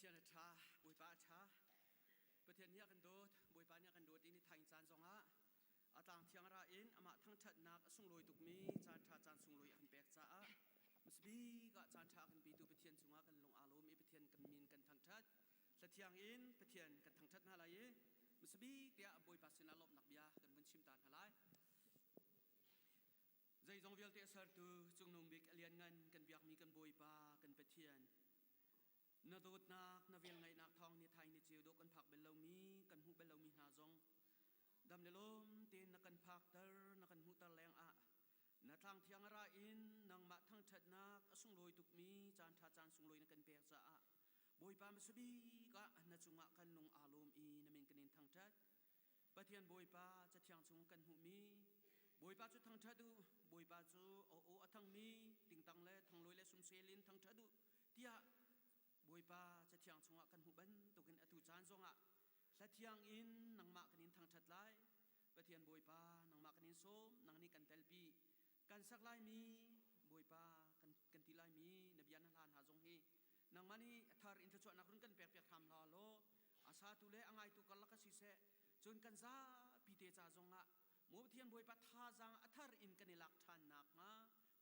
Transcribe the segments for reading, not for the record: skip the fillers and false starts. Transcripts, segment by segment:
Pathian a ṭha, Bawipa a ṭha. Pathian nih a kan dawt, Bawipa nih a kan dawt i ni thaing caan zongah a tlang thiang ra in amah thangṭhatnak a sunglawi tukmi caan ṭha caan sunglawi a kan pek caah hmasabik ah caan ṭha a kan petu Pathian cungah kan lung aa lawm i Pathian kan min kan thangṭhat. Hlathiang in Pathian kan thangṭhat hna lai i hmasabik tiah Bawipa sinah lawmhnak bia kan vun chim ta hna lai. Zeizong vialte a sertu Cungnung Bik a lianngan kan biakmi kan Bawipa kan Pathian na dawtnak na velngeihnak thawng ni thai ni ceu dawh kan phak bal lomi kan hmuh bal lomi hna zong dam le lawm tein na kan phakter na kan hmuhter leng ah na tlang thiang ra in nangmah thangṭhatnak a sunglawi tukmi caan ṭha caan sunglawi na kan pek caah Bawipa hmasabik ah na cungah kan lung aa lawm i na min kan in thangṭhat Pathian Bawipa Cathiang chung kan hmuhmi Bawipa cu thangṭhat u, Bawipa cu aw aw a thangmi tingtang le thanglawi le sumsel in thangṭhat u tiah Bawipa Cathiang chungah kan hmuh bantukin atu caan zongah hlathiang in nangmah kan in thangṭhat lai. Pathian Bawipa nangmah kan in sawm, nang nih kan telpi. Kan sak laimi Bawipa kan, kan ti laimi na bia na hla hna zong hi nangmah nih a thar in thluachuahnak run kan pek piak hram hla law a satu le a ngaitu karlak ah siseh cun kan zapi te ca zongah maw Pathian Bawipa thazaang a thar in kan i lak ṭhan nakhnga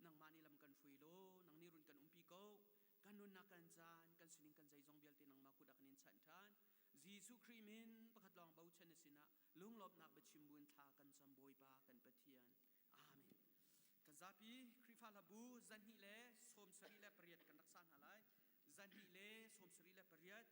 nangmah nih lam kan hrui law nang nih run kan umpi ko kan nunnak kan caan kan sining kan zeizong vialte nangmah kut ah kan in chanh ṭhan Jesuh Khrih min pakhat lawng bochan na sinah lunglawmhnak biachim buin thla kan cam Bawipa kan Pathian Amen. Kan zapi Khrihfa hlabu 278 kan rak sa hna lai. 278.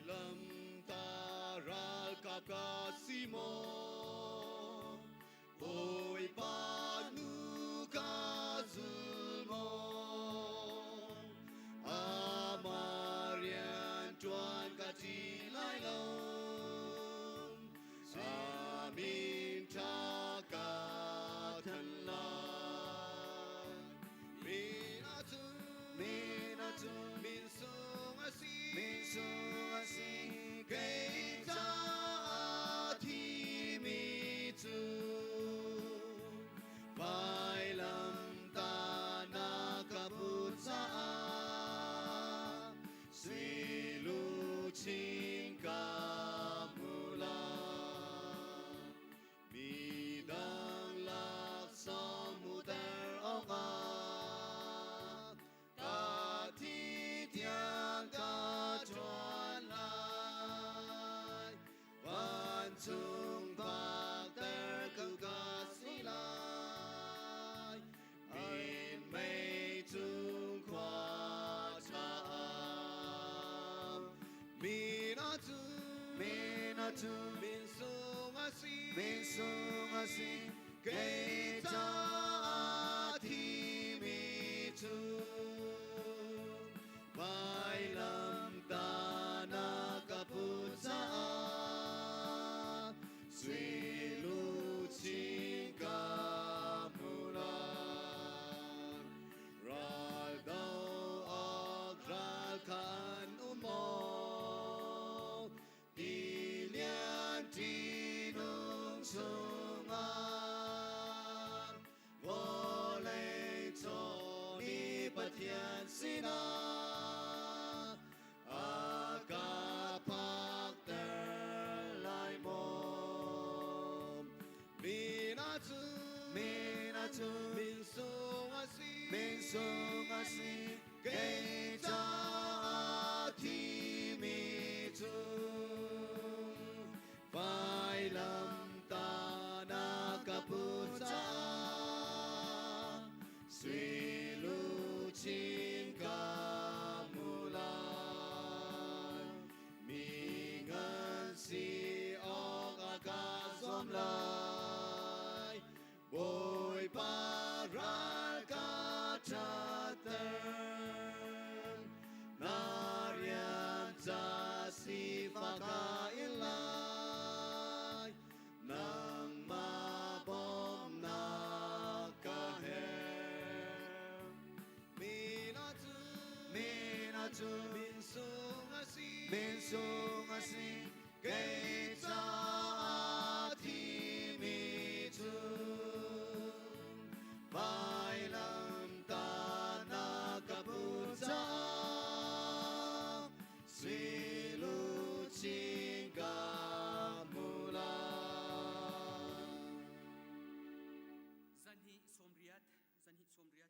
Lam ta ralkap ka si maw Bawipa nu ka zul maw Amah rian ṭuan ka ṭi lai lo Amin ṭha ka than lai Min ah cun min ah cun min sung a si min sung a si kei caah thimi cu vailam ta na ka put caah sui luchin ka hmu lai midang laksawng hmuhter awkah ka thi tiang ka ṭuan lai vancung bakter ku ka si lai minmei cung khua ṭha min ah cun min ah cun min sung a si min sung a si kei caah thimi cu vailam ta na ka put caah sui luchin ka hmu lai ral do awk ral khan um maw ti lian ṭihnung chungah vawlei caw ni Pathian sinah a ka phakter lai maw? Min ah cun min ah cun min sung a si min sung a si kei caah thimi cu vailam ta na ka put caah sui luchin ka hmu lai mi ngan si awk a ka zuam lai Bawipa ral ka ṭha. cu min sung a si, min sung a si, kei caah thimi cu. Vailamtahnak ka put caah sui luchin ka hmu lai. Zanhnih 80, zanhnih 80.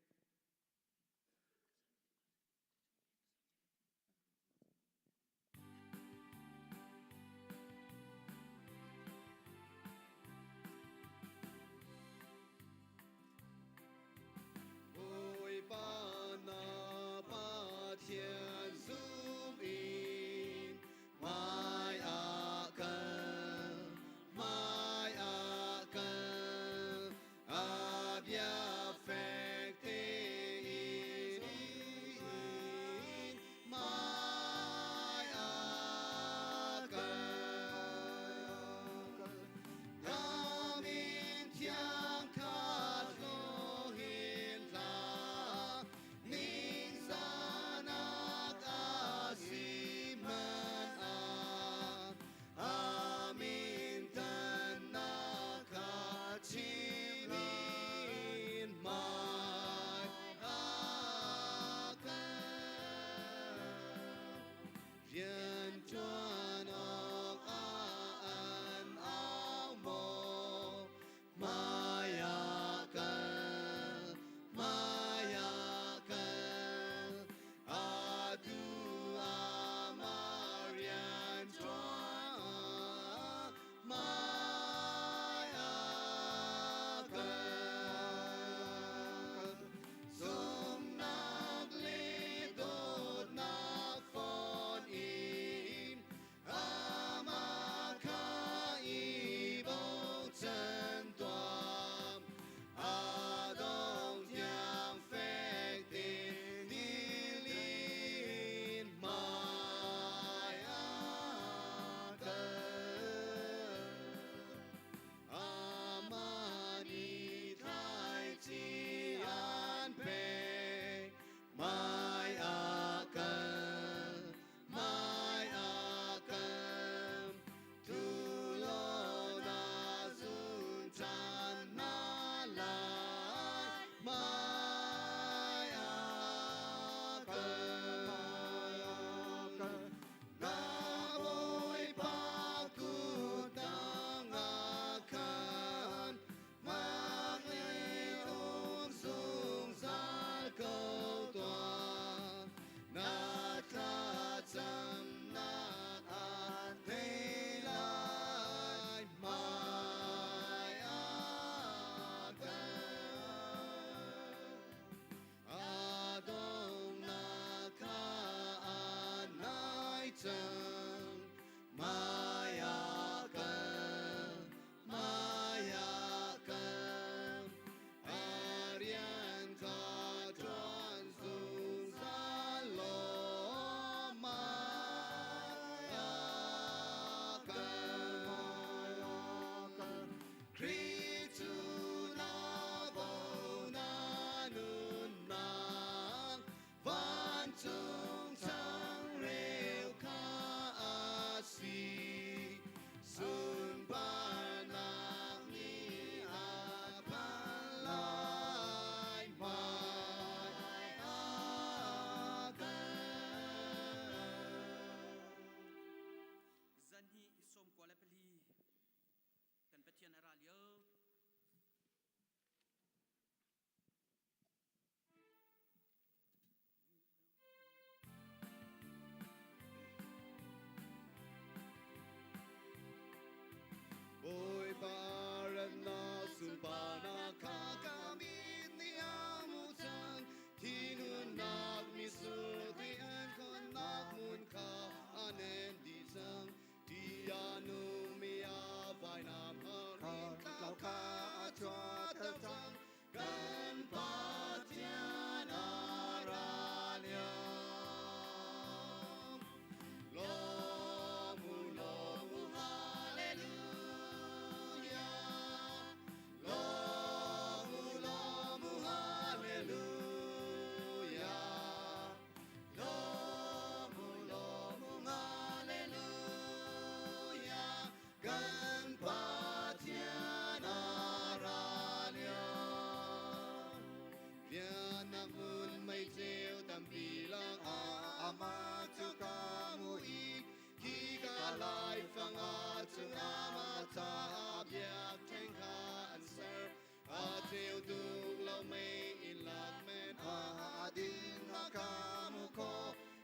Ceu tuk lo mei in lak men ah din na ka mu kho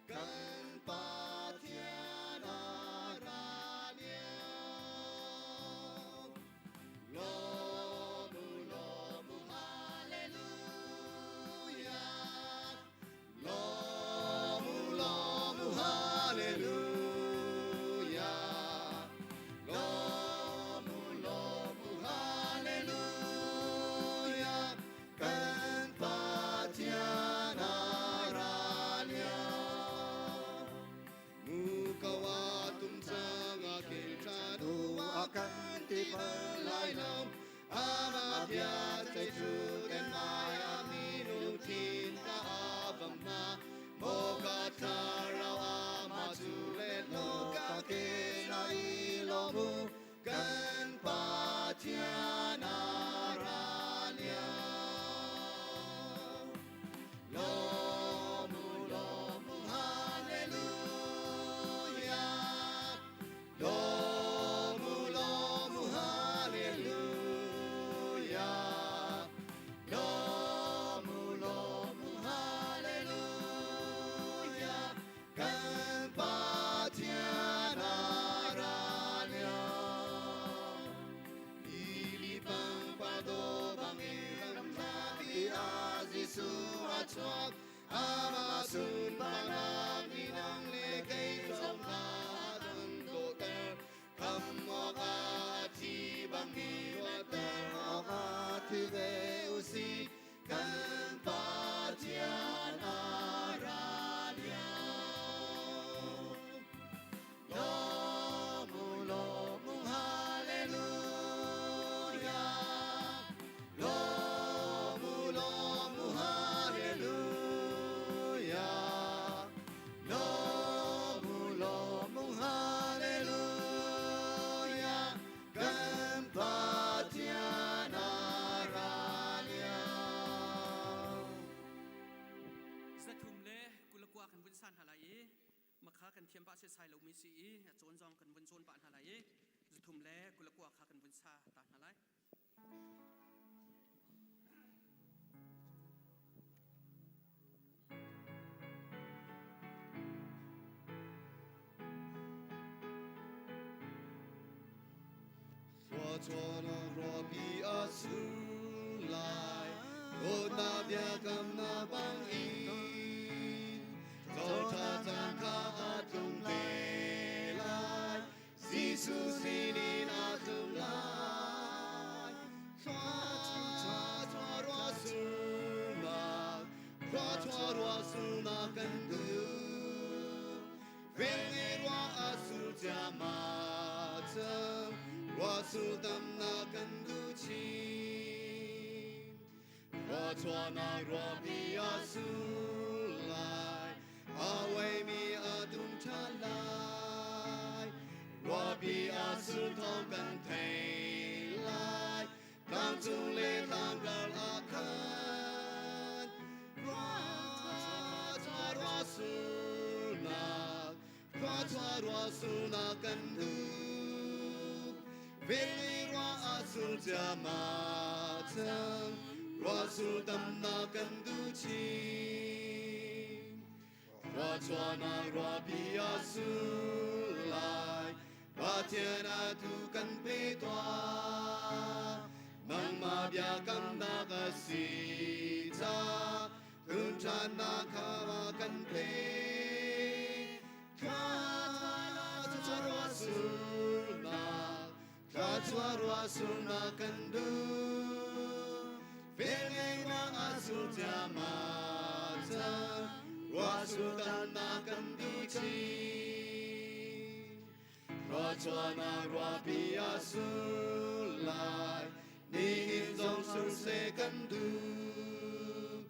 kan Pathian a ra lio. Lomu lomu hallelujah. Lomu lomu hallelujah. Lomu lomu hallelujah. Kan Pathian a ra lio. Mukawa tum cang a kel tha nu a kan ti bal lai lo. Ama bia cai cu kan mai a mi lungthin ka avam hna. Moka thlarau ama cu le lo ka ke na i lo mu. Kan Pathian a ra lio. Lomu lomu hallelujah. Lomu lomu hallelujah. Lomu lomu hallelujah. Kan Pathian a ra lio. Lili pangpar do bangin ram zapi ah Jesuh a chuak. Amah sunparnak ni nang le kei zong kha kan dawhter. Kham awkah a thi bangin ruahter awkah thi ve usih. Kan Pathian a ra lio. Lomu lomu hallelujah. Lomu lomu hallelujah. Lomu lomu hallelujah. Kan Pathian a ra lio. 329 kan vun san hna lai i makha kan thiam pah setsai lomi si i a cawn zong kan vun cawn pah hna lai i 329 kha kan vun sa ta hna lai. Thluachuahnak ruahpi a sur lai, dawtnak biakamnak bangin, Cawnṭha caan kha a tlung te lai, Jesuh sinin a tlung lai. Thluachuah ruah surnak, thluachuah ruah surnak kan duh. Velnge ruah a sur ciammam cang, ruah sur tamnak kan duh chin. Ruahchuahnak ruahpi a sur lai, a uaimi a dum ṭhan lai. Ruahpi a sur thawng kan thei lai, tlangcung le tlangkar ah khan. Ruahchuah ruah surnak, ruahchuah ruah surnak kan duh. Velnge ruah a sur ciammam cang, ruah sur tamnak kan duh chin. Ruahchuahnak ruahpi a sur lai, Pathian atu kan pe tuah. Nangmah biakamnak a si ca, tlunṭhannak kha kan pe. Thla ruah surnak, thla ruah surnak kan duh. Velngeihnak a sur ciammam cang, ruah sur tamnak kan duh chin. Ruahchuahnak ruahpi a sur lai, nihin zong sur seh kan duh.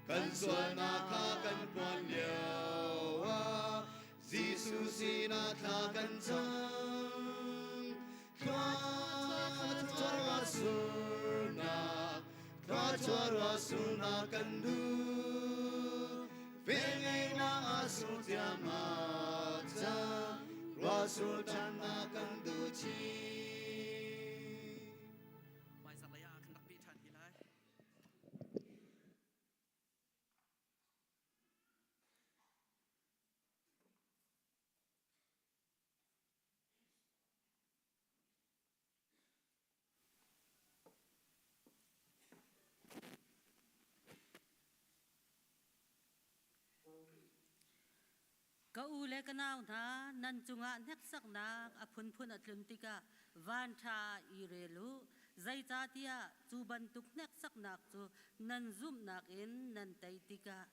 Kan sualnak kha kan puan lio ah, Jesuh sinah thla kan cam. Thluachuah ruah surnak, thluachuah ruah surnak kan duh. Velngeihnak a sur ciammam cang, ruah sur ṭhannak kan duh chin. Hmaizarh lei ah kan rak peh ṭhan te lai. Ka u le ka nau hna, nan cungah hneksaknak a phunphun a tlun tikah vanṭha ah i rel u. Zeicahtiah cu bantuk hneksaknak cu nan zumhnak in nan tei tikah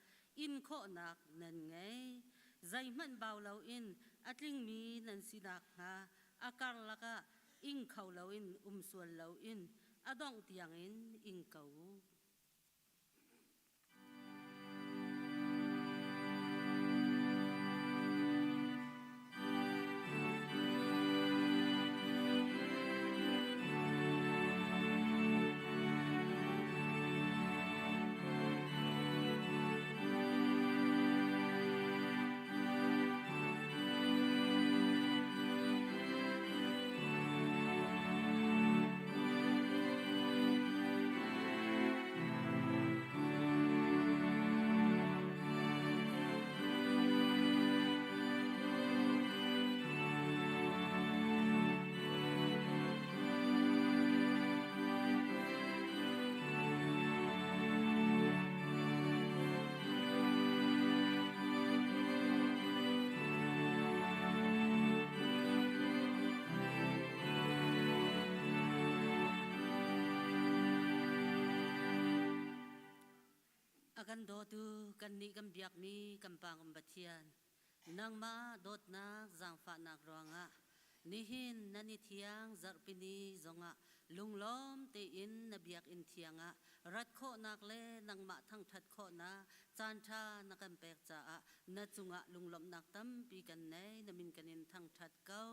in khawhnak nan ngei. Zeihmanh bau loin a tlingmi nan si nakhnga a karlak ah ing kho loin um sual loin a dongh tiangin ing ko u. A kan dawtu kannih kan biakmi kan Pa kan Pathian, nangmah dawtnak zaangfahnak ruangah nihin nan i thiang zarhpini zongah lunglawm tein na biakinn thiang ah rat khawhnak le nangmah thangṭhat khawhnak caanṭha na kan pek caah na cungah lunglawmhnak tampi kan nei, na min kan in thangṭhat ko.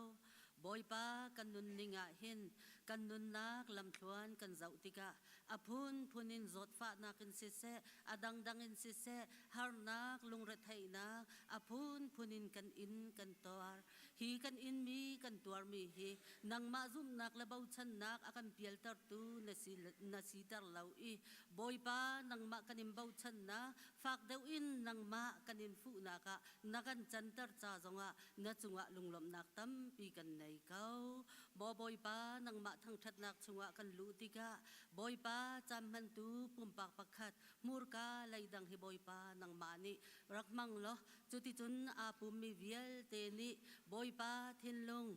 Bawipa kan nunning ah hin kan nunnak lamthluan kan zoh tikah a phunphun in zawtfahnak in siseh, a dangdang in siseh, harnak, lungretheihnak a phunphun in kan in kan tuar. Hi kan inmi kan tuarmi hi nangmah zumhnak le bochannak a kan pialtertu na si na siter lo i Bawipa nangmah kan in bochannak fak deuh in nangmah kan in fuhnak ah na kan canter ca zongah na cungah lunglawmhnak tampi kan nei ko. Maw Bawipa, nangmah thangṭhatnak chungah kan luh tikah Bawipa caan hmantu pumpak pakhat hmurka leidang hi Bawipa nangmah nih rak hmang law cuticun aa pummi vialte nih Bawipa thinlung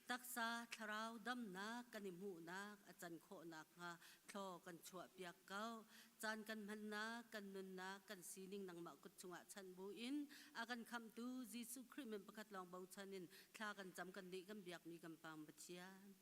taksa thlarau damnak kan i hmuhnak a can khawh nakhnga thlaw kan chuahpiak ko. Caan kan hmannak, kan nunnak, kan sining nangmah kut chungah chanh buin a kan khamhtu Jesuh Khrih min pakhat lawng bochan in thla kan cam kan nih kan biakmi kan Pang Pathian.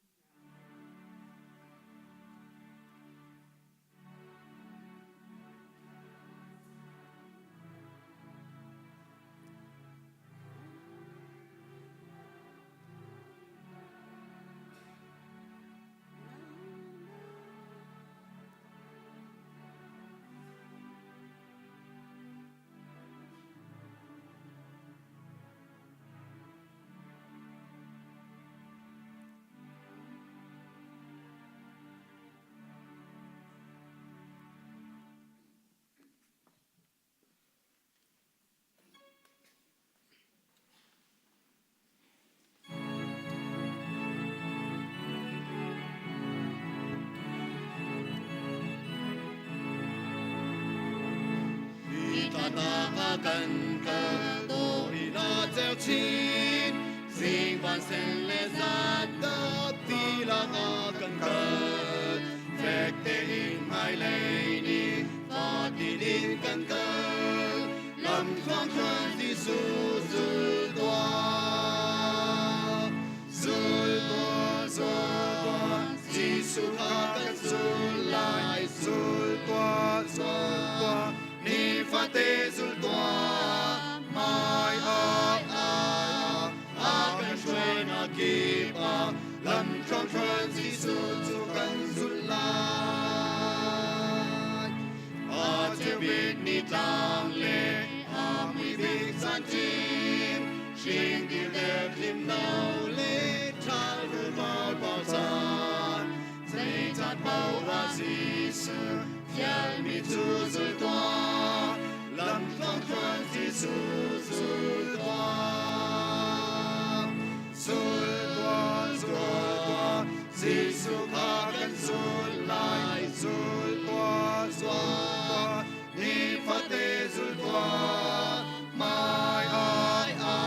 Tana kan kal dori na cheu chin zing van sen le zat dap ti la nga kan kal fek te in mai lei ni fa ti din kan kal lam thluang thluan Jesuh zul tuah zul tuah zul tuah Jesuh kha kan zul lai zul tuah zul tuah nifate zul tuah mai ai ah a kan hruainak kip ah lam thluang thluan Jesuh cu kan zul lai A ceu ni tlang le a mui bik caan ṭim hring dir le hlim no le ṭhal rulmal pau caan zei caan paoh ah Jesuh fialmi cu zul tuah lam tluang thluan Jesuh zul tuah zul tuah zul tuah Jesuh kha kan zul lai zul tuah zul tuah nifate zul tuah mai ai a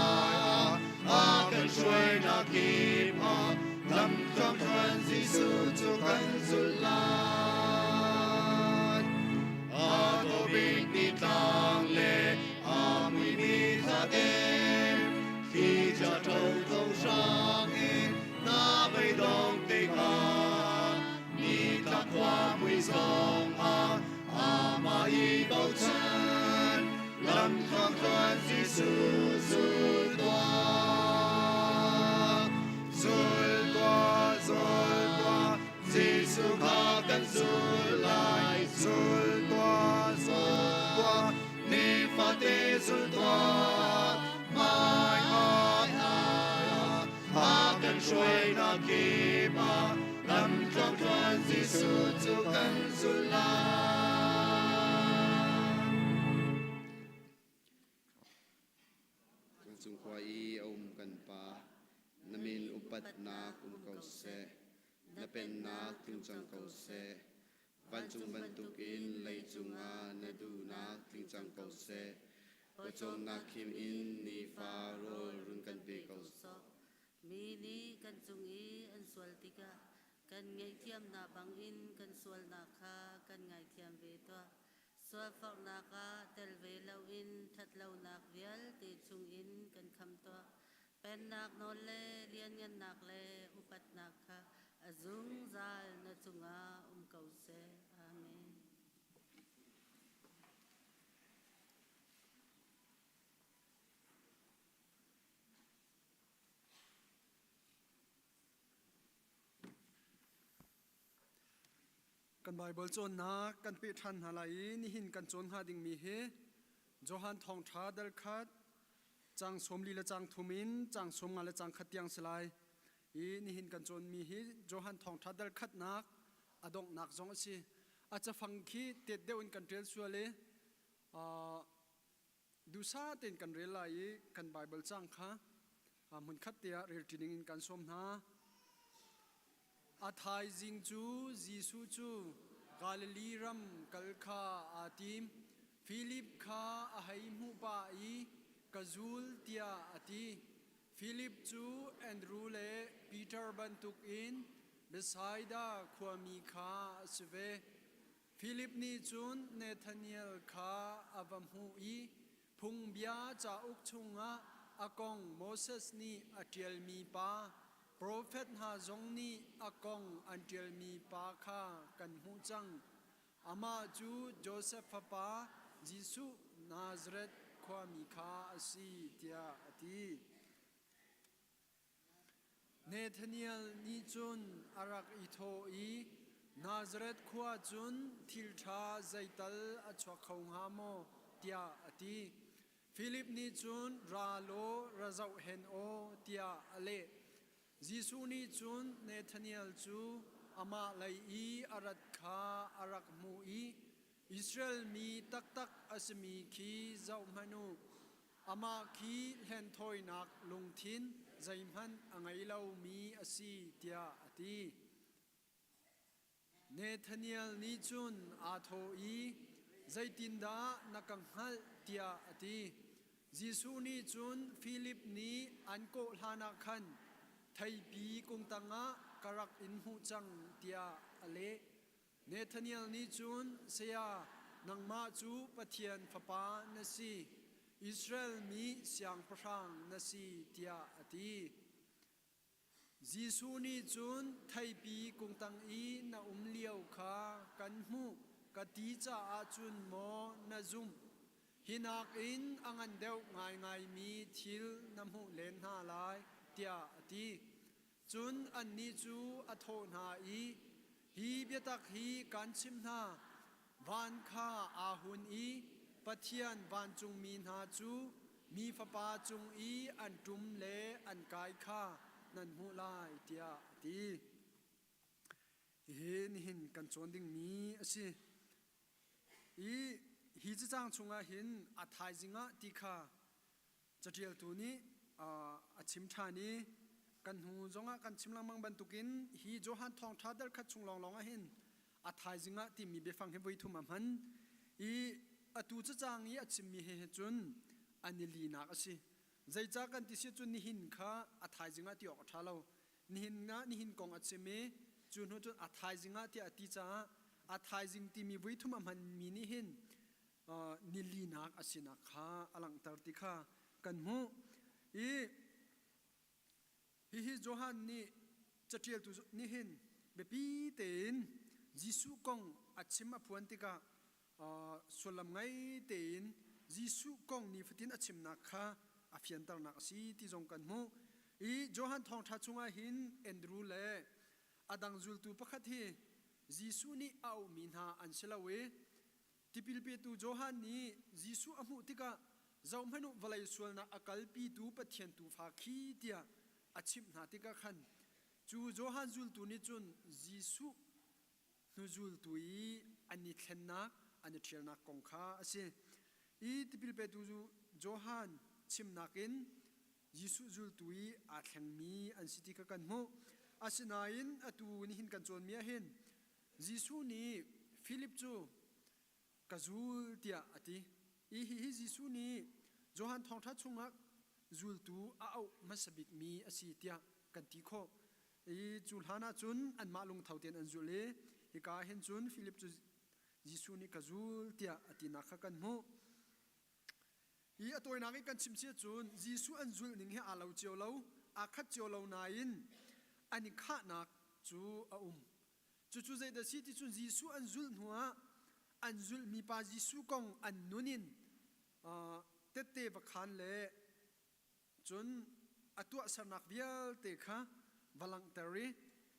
hruainak kip ah lam thluangthluan Jesuh cu kan zulh lai. A dawbik ni tlang le a muimi thladem, thli chia ṭho tho hrang in na beidong tikah ni tlak khua mui zong ah amah i bochan lam thluangthluan Jesuh zul tuah. Zul tuah, zul tuah, Jesuh kha kan zul lai. Zul tuah, zul tuah, nifate zul tuah. Hmai ah a kan hruainak kip ah lam tluangtluan Jesuh cu kan zulh lai. Vancung khua i a um kan Pa, na min upatnak um ko seh, na pennak tlung cang ko seh. Vancung bantukin leicung ah na duhnak tling cang ko seh. Pawcawmnak khim in nifa rawl run kan pe ko sawh. Mi nih kan cung i an sual tikah kan ngaihthiamnak bangin kan sualnak kha kan ngaithiam ve tuah. Sualforhnak ah tel ve loin ṭhatlonak vialte chungin kan kham tuah. Pennak nawl le lianngannak le upatnak kha a zungzal na cungah um ko seh. Amen. Kan Baibal cawnnak kan peh ṭhan hna lai i nihin kan cawn hnga dingmi hi Johan Thawngṭha dal khat caang 40 le caang thum in caang 50 le caang khat tiang si lai. I nihin kan cawnmi hi Johan Thawngṭha dal khatnak a donghnak zong a si. A cafang khi tet deuh in kan ṭial sual i duhsah tein kan rel lai i kan Baibal caang kha hmunkhat te ah relṭi ding in kan sawm hna. A thaizing cu Jesuh cu Galilee ram kal kha aa tim. Filip kha a hei hmuh pah i ka zul tiah a ti. Filip cu Andru le Peter bantukin Bethsaida khuami kha a si ve. Filip nih cun Nathanael kha a va hmuh i Phungbia cauk chungah a kong Moses nih a ṭialmi pa, profet hna zong nih a kong an ṭialmi pa kha kan hmuh cang. Amah cu Josef fapa Jesuh Nazareth khuami kha a si, tiah a ti. Nathanael nih cun a rak i thawh i, Nazareth khua cun thil ṭha zeital a chuak kho hnga maw? tiah a ti. Filip nih cun, Ra law ra zoh hen aw, tiah a leh. Jesuh nih cun Nathanael cu amah lei i a rat kha a rak hmuh i, Israel mi taktak a simi khi zohhmanh u, Amah khi hlenthawinak lungthin zeihmanh a ngei lomi a si tiah a ti. Nathanael nih cun aa thawh i, Zeitindah na ka hngalh? tiah a ti. Jesuh nih cun Filip nih an kawh hlanah khan theipi kung tangah ka rak in hmuh cang tiah a leh. Nathanael nih cun, Saya, nangmah cu Pathian Fapa na si, Israel mi siangpahrang na si, tiah a ti. Jesuh nih cun theipi kung tang i na um lio kha kan hmuh ka ti caah cun maw na zumh? Hi nakin a ngan deuh ngaingaimi thil na hmuh len hna lai, tiah a ti. Cun annih cu a thawh hna i, Hi biatak hi kaan chimh hna, van kha aa hun i Pathian vancungmi hna cu Mi Fapa cung i an ṭum le an kai kha nan hmuh lai, tiah a ti. Hihi nihin kan cawn dingmi a si. I hi cacang chungah hin a thaizing ah ti kha Caṭialtu nih a chim ṭhan i kan hnu zongah kan chim lengmang bantukin hi Johan Thawngṭha dal khat chung lawnglawng ah hin a thaizing ah timi biafang hi voi thum a hman i atu cacang i a chimmi he he cun an i linak a si. Zeicah kan ti si cun nihin kha a thaizing ah ti awk a ṭha lo. Nihin ah nihin kong a chim i cu hnu cun a thaizing ah tiah a ti caah a thaizing timi vuithum a hmanmi nih hin nilinak a sinak kha a langhter ti kha kan hmuh. I Hihi Johan nih caṭialtu nih hin biapi tein Jesuh kong a chim a phuan tikah sullam ngei tein Jesuh kong nifatin a chimnak kha a fianternak a si ti zong kan hmuh. I Johan thawngṭha chungah hin Andrew le a dang zultu pakhat hi Jesuh nih a auhmi hna an si lo i Tipil petu Johan nih Jesuh a hmuh tikah zohhmanh u vawlei sualnak a kalpitu Pathian tuufa khi tiah a chimh hna tikah khan cu Johan zultu nih cun Jesuh hnuzultu i an i thlennak an i ṭhialnak kong kha a si. I tipil petu Johan chimnak in Jesuh zultu i aa thlengmi an si ti kha kan hmuh. Asinain atu nihin kan cawnmi ah hin Jesuh nih Filip cu ka zul tiah a ti. I hihi Jesuh nih Johan Thawngṭha chungah zultu a auh hmasa bikmi a si tiah kan ti khawh. I cu hlan ah cun anmah lungtho tein an zulh i hika ah hin cun Filip cu Jesuh nih ka zul tiah a tinak kha kan hmuh. Hi a tawinak i kan chim si ahcun Jesuh an zulh ning hi aa lo cio lo, aa khat cio lo nain an i khahnak cu a um. Cucu zeidah si ti cun Jesuh an zulh hnuah an zulhmi pa Jesuh kong an nun in tette va khaan le cun a tuahsernak vialte kha va langhter i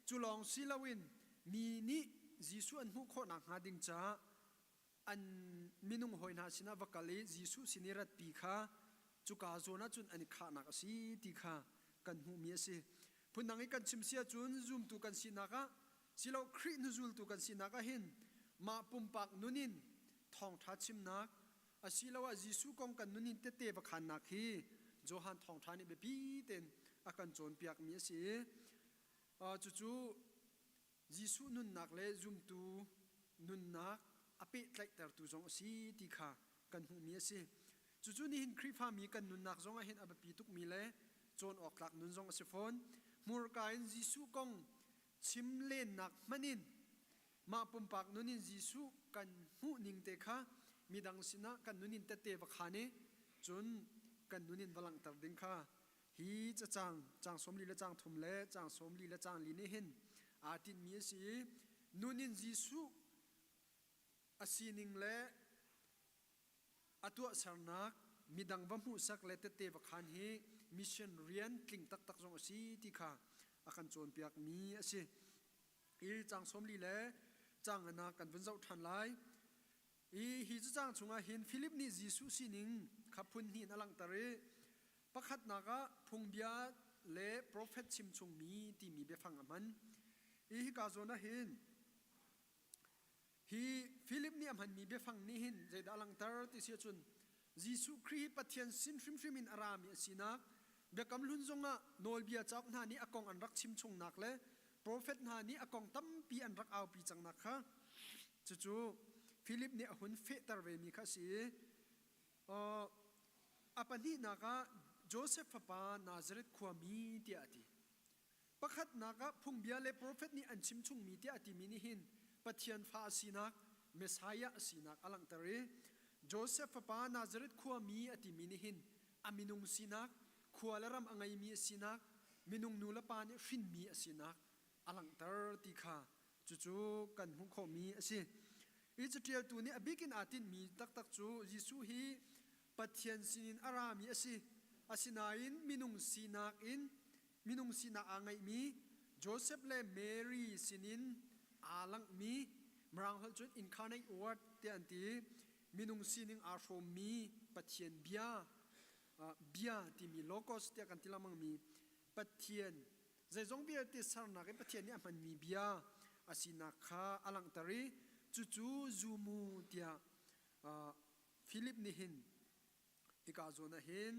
cu lawng si loin mi nih Jesuh an hmuh khawh nakhnga ding caah an minung hawi hna sinah va kal i Jesuh sin i ratpi kha cuka zawn ah cun an i khahnak a si ti kha kan hmuhmi a si. Phundang i kan chim si ahcun zumtu kan sinak ah silo Khrih hnuzultu kan sinak ah hin mah pumpak nun in thawngṭha chimnak asiloah Jesuh kong kan nun in tette va khannak hi Johan thawngṭha nih biapi tein a kan cawnpiakmi a si i cucu Jesuh nunnak le zumtu nunnak a pehtlaihtertu zong a si ti kha kan hmuhmi a si. Cucu nihin Khrihfami kan nunnak zong ah hin a biapi tukmi le cawn awk tlak nun zong a si fawn. Hmurka in Jesuh kong chim lennak hmanh in mah pumpak nun in Jesuh kan hmuh ning te kha midang sinah kan nun in tette va khaan i cun kan nun in va langhter ding kha Hi cacang caang 40 le caang thum le caang 40 le caang li nih hin aa tinhmi a si i nun in Jesuh a sining le a tuahsernak midang va hmuhsak le tette va khaan hi mission rian tling taktak zong a si ti kha a kan cawnpiakmi a si. Hi caang 40 le caang nga kan vun zoh ṭhan lai. I hi cacang chungah hin Filip nih Jesuh sining kha phun hnih in a langhter i pakhatnak ah phungbia le profet chimchungmi timi biafang a hman. I hika zawn ah hin hi Filip nih a hmanmi biafang nih hin zeidah a langhter ti si ahcun Jesuh Khrih hi Pathian sin hrimhrim in a rami a sinak, Biakam Hlun zongah nawlbia cauk hna nih a kong an rak chimchungnak le profet hna nih a kong tampi an rak aupi cangnak kha cucu Philip nih a hun fehter vemi kha a si i a pahnihnak ah Josef fapa Nazareth khuami tiah a ti. Pakhatnak ah phungbia le profet nih an chimchungmi tiah a timi nih hin Pathian fa a sinak, Messiah a sinak a langhter i Josef fapa Nazareth khuami a timi nih hin a minung sinak, khua le ram a ngeimi a sinak, minung nu le pa nih hrinmi a sinak a langhter ti kha cucu kan hmuh khawhmi a si. Hi caṭialtu nih a bik in aa tinhmi taktak cu Jesuh hi Pathian sinin a rami a si. Asinain minung sinak in minung sinak aa ngeihmi Joseph le Mary sinin aa langhmi Mirang holh cun incarnate word tiah an ti. Minung sining aa hrawmmi Pathian bia bia timi logos tiah kan ti lengmangmi Pathian zeizong vialte sernak i Pathian nih a hmanmi bia a sinak kha a langhter i cucu zumu tiah Philip nih hin hika zawn ah hin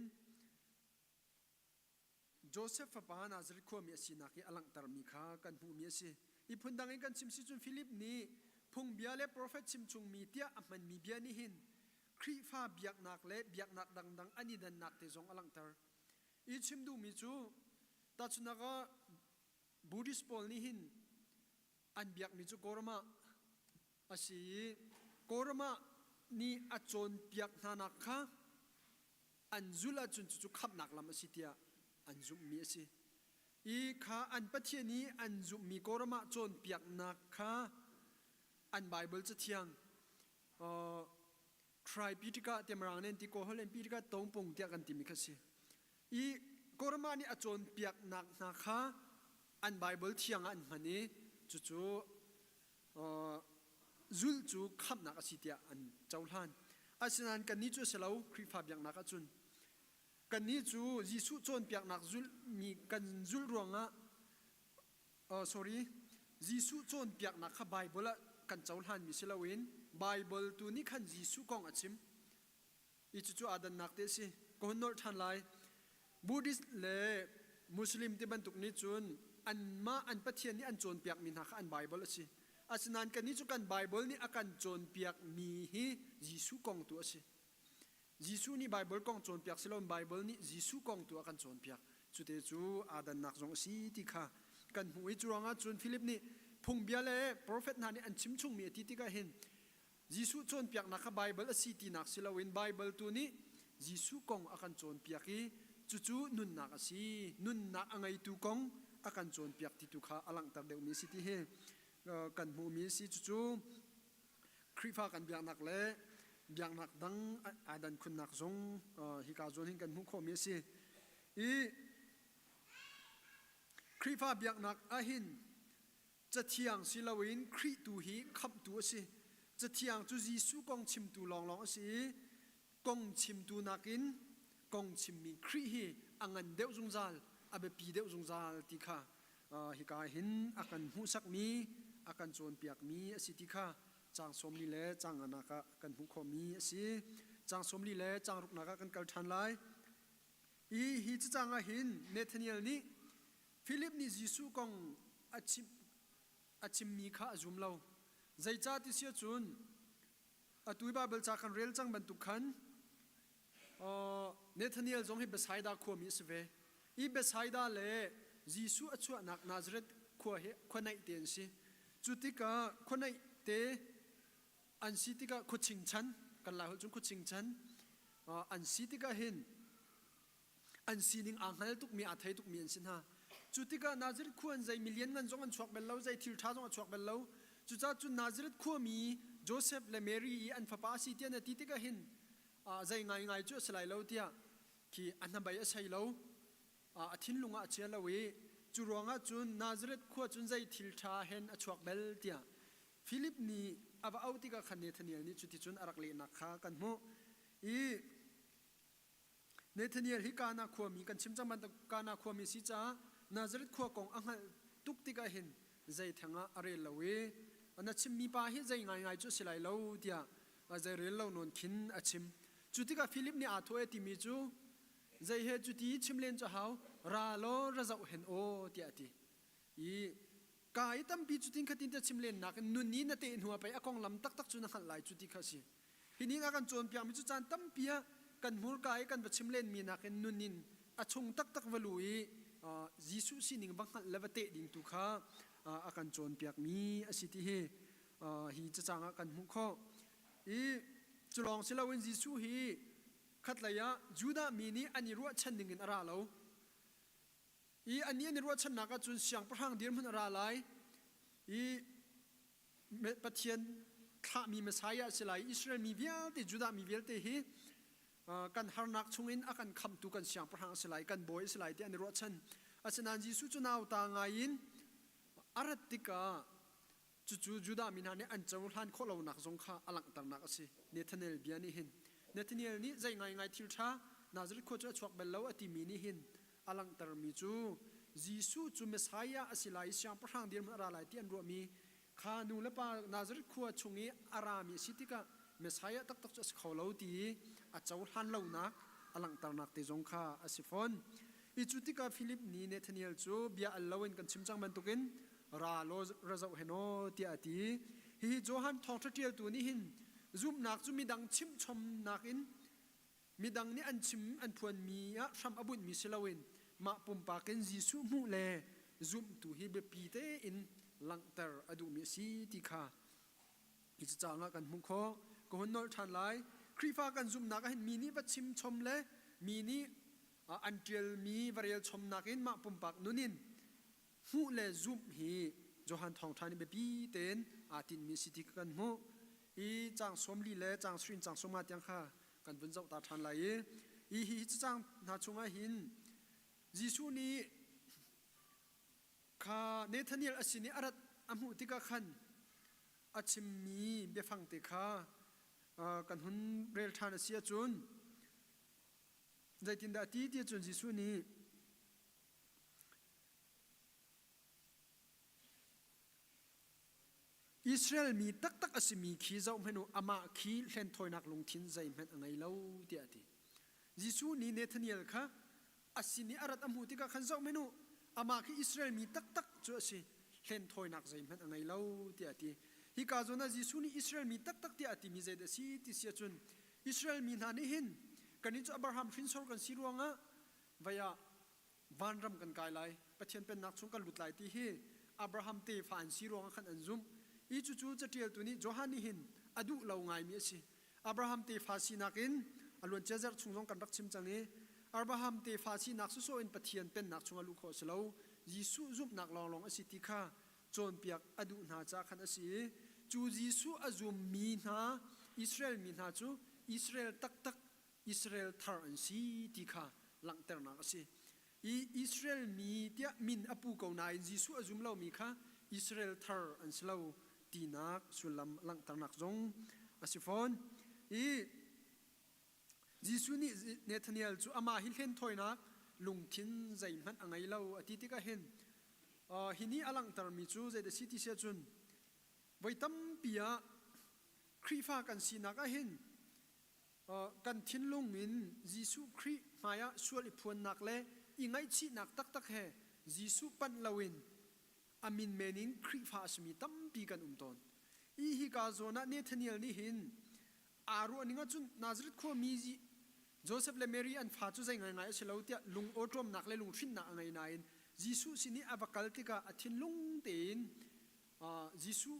Josef fapa Nazareth khuami a sinak i a langhtermi kha kan hmuhmi a si. I phundang in kan chim si cun Philip nih phungbia le profet chimchungmi tiah a hmanmi bia nih hin Khrihfa biaknak le biaknak dangdang an i dannak te zong a langhter. I chim duhmi cu tahchunhnak ah Buddhist pawl nih hin an biakmi cu Kawlram ah a si i Kawlram ah nih a cawnpiak hnanak kha an zulh ahcun cucu khamhnak lam a si tiah an zumhmi a si. I kha an Pathian i an zumhmi Kawlram ah cawnpiaknak kha an Baibal Cathiang Tripitaka tiah Mirang nih an ti Kawlholh in Pitaka Tongpung tiah kan timi kha si. I Kawlram nih a cawnpiaknak hna kha an Baibal thiang ah an hman i cucu zulh cu khamhnak a si tiah an cohlan. Asinain kannih cu a si lo, Khrihfa biaknak ahcun. Kannih cu Jesuh cawnpiaknak zulhmi kan zulh ruangah sorry, Jesuh cawnpiaknak kha Baibal ah kan cohlanmi si loin Baibal tu nih khan Jesuh kong a chim. I cucu aa dannak te a si. Ka hun nolh ṭhan lai. Buddhist le Muslim ti bantuk nih cun anmah an Pathian nih an cawnpiakmi hna kha an Baibal a si. Asinain kannih cu kan Baibal nih a kan cawnpiakmi hi Jesuh kong tu a si. Jesuh nih Baibal kong cawnpiak si loin Baibal nih Jesuh kong tu a kan cawnpiak. Cute cu aa dannak zong a si ti kha kan hmuh i cu ruangah cun Philip nih phungbia le profet hna nih an chim chungmi a ti tikah hin Jesuh cawnpiaknak kha Baibal a si tinak si loin Baibal tu nih Jesuh kong a kan cawnpiak i cucu nunnak a si. Nunnak a ngeitu kong a kan cawnpiak ti tu kha a langhter deuhmi a si ti hi kan hmuhmi a si. Cucu Khrihfa kan biaknak le biaknak dang aa dan khunnak zong hika zawn hin kan hmuh khawhmi a si. I Khrihfa biaknak ahhin Cathiang si loin Khrih tu hi khamhtu a si. Cathiang cu Jesuh kong chimtu lawnglawng a si i kong chimtu nakin kong chimmi Khrih hi a ngan deuh zungzal, a biapi deuh zungzal ti kha hika hin a kan hmuhsakmi, a kan cawnpiakmi a si ti kha caang sawmli le caang nganak ah kan hmuh khawhmi a si. Caang sawmli le caang ruknak ah kan kal ṭhan lai. I hi cacang ah hin Nathaniel nih Philip nih Jesuh kong a chim a chimmi kha a zum lo. Zeicah ti si ahcun atu i Baibal ca kan rel cang bantuk khan Nathaniel zong hi Bethsaida khuami a si ve. I Bethsaida le Jesuh a chuahnak Nazareth khua hi khua naih te an si. Cu tikah khua naih te an si tikah khua chingchan kan Laiholh cun khua chingchan an si tikah hin an sining aa hngal tukmi aa thei tukmi an si hna. Cu tikah Nazareth khua in zei milian ngan zong an chuak bal lo, zei thil ṭha zong a chuak bal lo. Cucaah cun Nazareth khuami Joseph le Mary i an fapa a si tiah na ti tikah hin zei ngaingai cu a si lai lo tiah khi a hnabei a sei lo, a thinlung ah a chia lo i cu ruangah cun Nazareth khua cun zei thil ṭha hen a chuak bal tiah Philip nih a va auh tikah khan Nathaniel nih cuticun a rak lehnak kha kan hmuh. I Nathaniel hi Kana khuami kan chim cang bantuk Kana khuami si caah Nazareth khua kong a hngalh tuk tikah hin zei theng ah a rel lo i na chimmi pa hi zei ngaingai cu a si lai lo tiah zei rel lo nawn khin a chim. Cu tikah Philip nih aa thawh i timi cu zei he cuti chim len cu a hau ra law ra zoh hen aw tiah a ti. I ka i tampi cutin khatin te chim len nakin nun i na teh hnu ah pei a konglam taktak cu na hngalh lai cu ti kha a si. Hi nih a kan cawnpiakmi cu caan tampi ah kan hmurka i kan va chim lenmi nakin nun in a chung taktak va lu i Jesuh sining va hngalh le va teh ding tu kha a kan cawnpiakmi a si ti hi hi cacang ah kan hmuh khawh. I cu lawng si loin Jesuh hi khatlei ah Judah mi nih an i ruahchan ning in a ra lo. I annih an i ruahchannak ahcun siangpahrang dirhmun a ra lai i Pathian thlahmi Messiah a si lai. Israel mi vialte, Judah mi vialte hi kan harnak chungin a kan khamhtu kan siangpahrang a si lai, kan bawi a si lai ti an i ruahchan. Asinain Jesuh cu nauta ngaiin a rat tikah cucu Judah mi hna nih an cohlan khawh lonak zong kha a langhternak a si. Nathanael bia nih hin Nathanael nih zei ngaingai thil ṭha Nazareth khua cu a chuak bal lo a timi nih hin a langhtermi cu Jesuh cu Messiah a si lai i siangpahrang dirhmun a ra lai ti an ruahmi kha nu le pa Nazareth khua chung i a rami a si tikah Messiah taktak cu a si kho lo ti i a cohlan lonak a langhternak te zong kha a si fawn. I cu tikah Philip nih Nathaniel cu bia al loin kan chim cang bantukin ra law ra zoh hen aw tiah a ti. Hihi Johan thawngṭha ṭialtu nih hin zumhnak cu midang chimhchomnak in. Midang nih an chim an phuanmi ah hram a bunhmi si loin mah pumpak in Jesuh hmuh le zumh tu hi biapi tein langhter a duhmi a si ti kha hi cacaang ah kan hmuh khawh. Ka hun nolh ṭhan lai. Khrihfa kan zumhnak ah hin mi nih va chim chom le mi nih an ṭialmi va rel chomnak in mah pumpak nun in hmuh le zumh hi Johan Thawngṭha nih biapi tein aa tinhmi a si ti kan hmuh. I caang 40 le caang 30 in caang 50 tiang kha kan vun zoh ta ṭhan lai i hi hi cacaang hna chungah hin Jesuh nih kha Nathaniel a sin i a rat a hmuh tikah khan a chimmi biafang te kha kan hun rel ṭhan a si ahcun zeitindah a ti ti ahcun Jesuh nih Israel mi taktak a simi khi zohhmanh u, amah khi hlenthawinak lungthin zeihmanh a ngei lo tiah a ti. Jesuh nih Nathaniel kha a sin i a rat a hmuh tikah khan zohhmanh u, amah khi Israel mi taktak cu a si, hlenthawinak zeihmanh a ngei lo tiah a ti. Hika zawn ah Jesuh nih Israel mi taktak tiah a timi zeidah a si ti si ahcun Israel mi hna nih hin kannih cu Abraham hrinsor kan si ruangah vei ah vanram kan kai lai, Pathian pennak chung kan lut lai ti hi Abraham tefa an si ruangah khan an zumh. I cucu caṭialtu nih Johan nih hin a duh lo ngaimi a si. Abraham tefa sinak in a luancia zarh chung zong kan rak chim cang i Abraham tefa sinak sawsawh in Pathian pennak chungah luh khawh a si lo. Jesuh zumhnak lawnglawng a si ti kha cawnpiak a duh hna caah khan a si i cu Jesuh a zummi hna Israel mi hna cu Israel taktak Israel thar an si ti kha langhternak a si. I Israel mi tiah min a pu ko nain Jesuh a zum lomi kha Israel thar an si lo tinak sullam langhternak zong a si fawn. I Jesuh nih Nathaniel cu amah hi hlenthawinak lungthin zeihmanh a ngei lo a ti tikah hin hi nih a langhtermi cu zeidah si ti si ahcun voi tampi ah Khrihfa kan sinak ah hin kan thinlung in Jesuh Khrih hmaiah sual i phuannak le i ngaihchihnak taktak he Jesuh panh loin a min men in Khrihfa a simi tampi kan um tawn. I hika zawn ah Nathaniel nih hin aa ruah ning ahcun Nazareth khuami Joseph le Mary an fa cu zei ngaingai a si lo tiah lung awṭawmnak le lunghrinnak a ngei nain Jesuh sin i a va kal tikah a thinlung tein Jesuh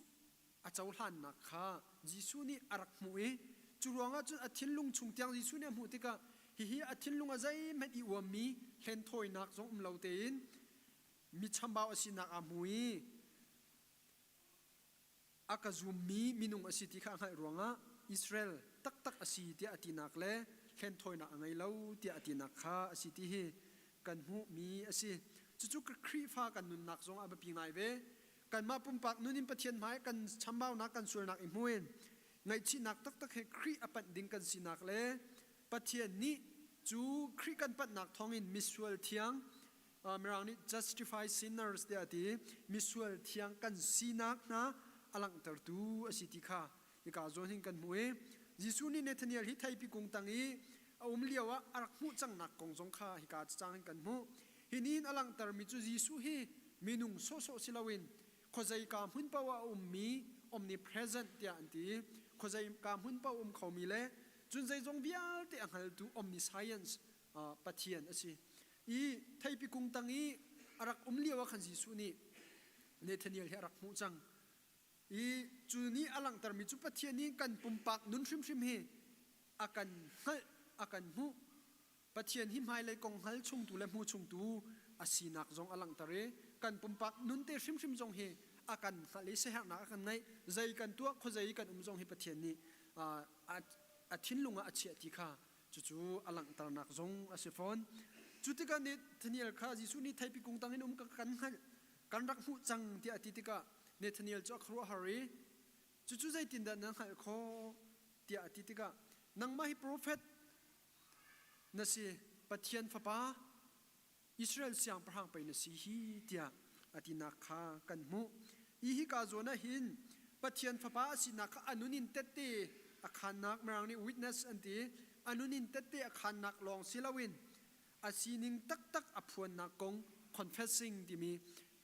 a cohlannak kha Jesuh nih a rak hmuh i cu ruangah cun a thinlung chung tiang Jesuh nih a hmuh tikah hihi a thinlung a zeihmanh i uammi hlenthawinak zong um lo tein mi chambau a sinak aa hmu i a ka zummi minung a si ti kha a hngalh ruangah Israel taktak a si tiah a tinak le hlenthawinak a ngei lo tiah a tinak kha a si ti hi kan hmuhmi a si. Cucu Khrihfa kan nunnak zong a biapi ngai ve. Kanmah pumpak nun in Pathian hmai kan chambaunak kan sualnak i hmu in ngaihchihnak taktak he Khrih a panh ding kan sinak le Pathian nih cu Khrih kan panhnak thawngin misual thiang Mirang nih justify sinners tiah a ti misual thiang kan sinak hna a langhtertu a si ti kha hika zawn hin kan hmuh i Jesuh nih Nathaniel hi theipi kung tang i a um lio ah a rak hmuh cangnak kong zong kha hika cacang hin kan hmuh. Hi nih hin a langhtermi cu Jesuh hi minung sawhsawh si loin khuazeika hmun paoh ah a ummi omnipresent tiah an ti i khuazeika hmun paoh um khomi le cun zeizong vialte a hngaltu omniscience Pathian a si. I theipi kung tang i a rak um lio ah khan Jesuh nih Nathaniel hi a rak hmuh cang. I cu nih a langhtermi cu Pathian nih kan pumpak nun hrimhrim hi a kan hngalh, a kan hmuh. Pathian hi hmailei kong hngal chungtu le hmu chungtu a sinak zong a langhter i kan pumpak nun te hrimhrim zong hi a kan hngalh i siaherhnak a kan ngeih. Zei kan tuah, khuazei i kan um zong hi Pathian nih a thinlung ah a chiah ti kha cucu a langhternak zong a si fawn. Cu tikah Nathaniel kha Jesuh nih theipi kung tang in um kan hngalh, kan rak hmuh cang tiah a ti tikah Nathaniel cu a khuaruahhar i cucu zeitindah na hngalh khawh tiah a ti tikah nangmah hi profet na si, Pathian fapa, Israel siangpahrang pei na si hi tiah a tinak kha kan hmuh. I hika zawn ah hin Pathian fapa a sinak kha a nun in tette a khannak Mirang nih witness an ti a nun in tette a khannak lawng si loin a sining taktak a phuannak kong confessing timi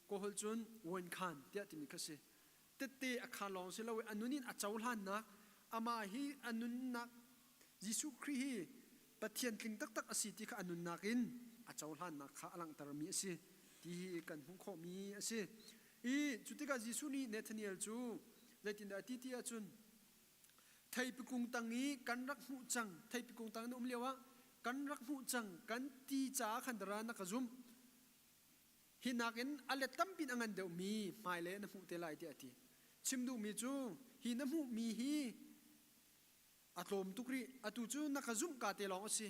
kawhol cun wen-khan tiah timi kha si. Tette a khan lawng si loin a nun in a cohlannak amah hi a nunnak Jesuh Khrih hi. Pathian tling taktak a si ti kha a nunnak in a cohlannak kha a langhtermi a si ti hi kan hmuh khawhmi a si. I cu tikah Jesuh nih Nathaniel cu zeitindah a ti ti ahcun theipi kung tang i kan rak hmuh cang theipi kung tang na um lioah kan rak hmuh cang kan ti caah khan dara na ka zumh Hi nakin a let tampi in a ngan deuhmi hmailei na hmuh te lai tiah a ti. Chim duhmi cu hi na hmuhmi hi a tlawm tuk rih. Atu cu na ka zumh ka te lawng a si.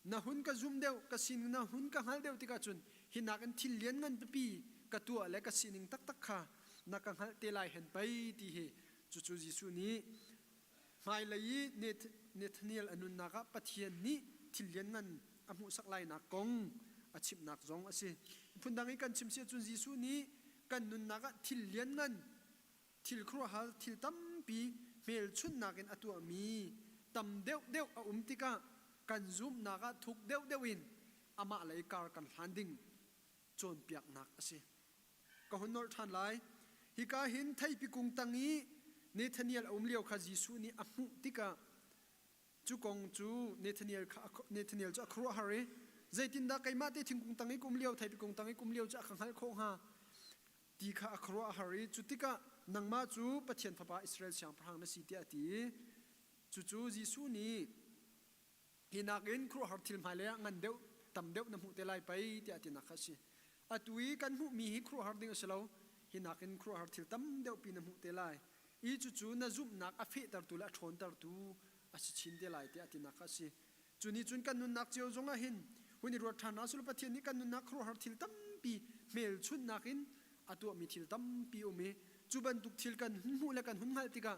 Na hun ka zum deuh, ka sining na hun ka hngalh deuh tikah cun hi nakin thil lianngan pipi ka tuah le ka sining taktak kha na ka hngalh te lai hen pei ti hi cucu Jesuh nih hmailei i Nathaniel a nunnak ah Pathian nih thil lianngan a hmuhsak lainak kong a chimhnak zong a si. Phundang i kan chim si ahcun Jesuh nih kan nunnak ah thil lianngan, thil khuaruahhar thil tampi hmelchunhnak in a tuahmi tam deuhdeuh a um tikah kan zumhnak ah thuk deuhdeuh in amah lei kar kan hlan ding cawnpiaknak a si. Ka hun nolh ṭhan lai. Hika hin theipi kung tang i Nathaniel a um lio kha Jesuh nih a hmuh tikah cu kong cu Nathaniel kha Nathaniel cu a khuaruahhar i zeitindah keimah te thingkung tang i ka um lio theipi kung tang i ka um lio cu a ka hngalh khawh hnga ti kha a khuaruahhar i cu tikah nangmah cu Pathian Fapa Israel siangpahrang na si tiah a ti i cucu Jesuh nih Hi nakin khuaruahhar thil hmailei ah ngan deuh, tam deuh na hmuh te lai pei tiah tinak kha a si. Atu i kan hmuhmi hi khuaruahhar ding a si lo. Hi nakin khuaruahhar thil tam deuh pi na hmuh te lai. I cucu na zumhnak a fehtertu le a ṭhawntertu a si chin te lai tiah tinak kha a si. Cu nih cun kan nunnak cio zongah hin hun i ruat ṭhan hna sulaw Pathian nih kan nunnak khuaruahhar thil tampi hmelchunhnak in a tuahmi thil tampi um i cu bantuk thil kan hun hmuh le kan hun hngalh tikah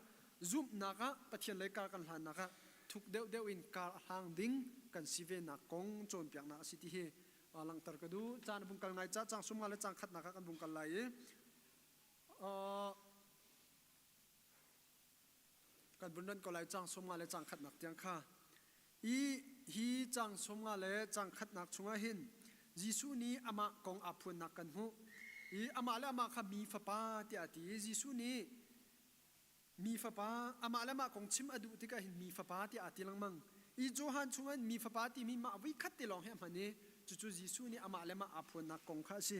zumhnak ah Pathian lei kar kan hlannak ah thuk deuhdeuh in kar a hlang ding kan si ve nak kong cawnpiaknak a si ti hi langhter ka duh. Caan a vung kal ngai ca cang sum nga le cang khatnak ah kan vung kal lai i kan vun ran ko lai cang sum nga le cang khatnak tiang kha i hi cang sum nga le cang khatnak chungah hin Jesuh nih amah kong aa phuannak kan hmuh i amah le amah kha mi fapa tiah a ti i Jesuh nih Mi Fapa, amah le mah kong chim a duh tikah hin mi Fapa tiah aa ti lengmang. I Johan chungin mi Fapa timi mah voikhat te lawng hi a hman i cucu Jesuh nih amah le mah aa phuannak kong kha a si.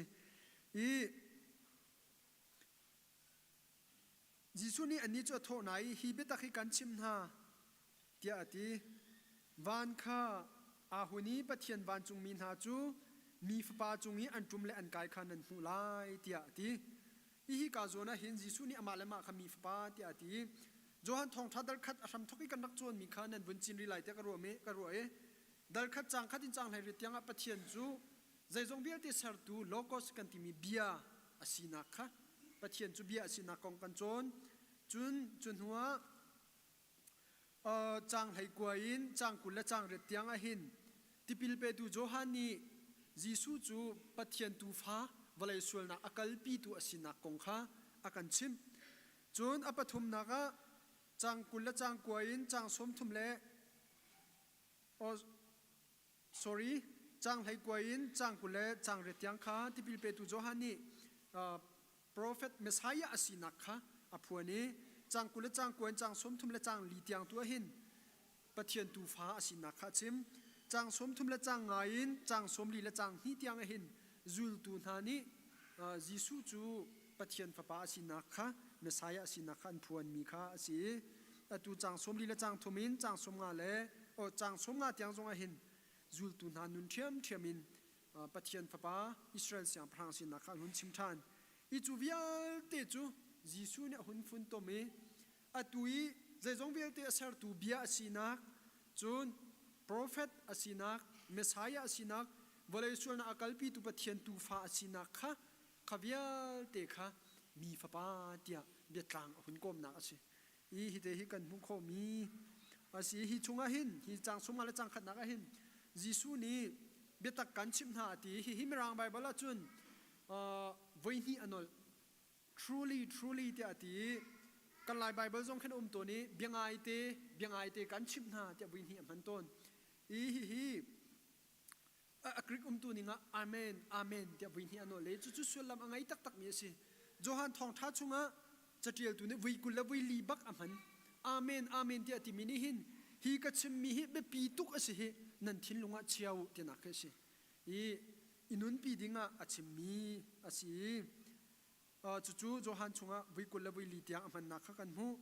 I Jesuh nih annih cu a thawh hna i hi biatak hi kan chimh hna tiah a ti. Van kha aa hun i Pathian vancungmi hna cu mi Fapa cung i an ṭum le an kai kha nan hmuh lai tiah a ti. Hihi ka zawn ah hin Jesuh nih amah le mah kha mi Fapa tiah a ti. Johan Thawngṭha dal khat a hramthawk i kan rak cawnmi kha nan vun cin rih lai tiah ka ruah i dal khat caang khat in caang 18 tiangah Pathian cu zeizong vialte sertu Logos kan timi bia a sinak kha Pathian cu bia a sinak kong kan cawn. Cun cu hnuah Caang 19 in caang 20 le caang 8 tiang ahhin tipil petu Johan nih Jesuh cu Pathian Tuufa vawlei sualnak a kalpitu a sinak kong kha a kan chimh. Cun a pathumnak ah caang 20 le caang 9 in caang 30 le sorry caang 19 in caang 20 le caang 8 tiang kha tipil petu Johan nih Profet Messiah a sinak kha a phuan i caang 20 le caang 9 in caang 30 le caang 4 tiang tu ahhin Pathian tuufa a sinak kha a chim. Caang 30 le caang 5 in caang 44 le caang 2 tiang ahhin zultu hna nih Jesuh cu Pathian Fapa a sinak kha Messiah a sinak kha an phuanmi kha a si i atu caang 44 le caang 3 in caang 50 le caang 50 tiang zong ahhin zultu hna nun ṭhiamṭhiam in Pathian Fapa Israel siangpahrang sinak kha an hun chim ṭhan. I cu vialte cu Jesuh nih a hun funtom i atu i zeizong vialte a sertu bia a sinak, cun profet a sinak, Messiah a sinak, vawlei sualnak a kalpitu Pathian Tuufa a sinak kha kha vialte kha mi Fapa tiah biatlang a hun kawmnak a si. I hi te hi kan hmuh khawhmi a si. Hi chungah hin, hi caang chungah le caang khatnak ah hin Jesuh nih biatak kan chimh hna a ti. Hihi Mirang Baibal ahcun voihnih a nolh. Truly, truly tiah a ti i kan Lai Baibal zong khin a um tawn i bia ngaite, bia ngaite kan chimh hna tiah voihnih a hman tawn. I hihi a Greek umtu ning ah amen amen tiah vui hnih a nawl i cucu sullam a ngei taktakmi a si. Johan thawngṭha chungah caṭialtu nih vui 20 le vui 40 bak a hman. Amen amen tiah timi nih hin hi ka chimmi hi biapi tuk a si hi. nan thinlung ah chia u tinak khi a si. I i nunpi dingah a chimmi a si i cucu Johan chungah vui 20 le vui li tiang a hmannak kha kan hmuh.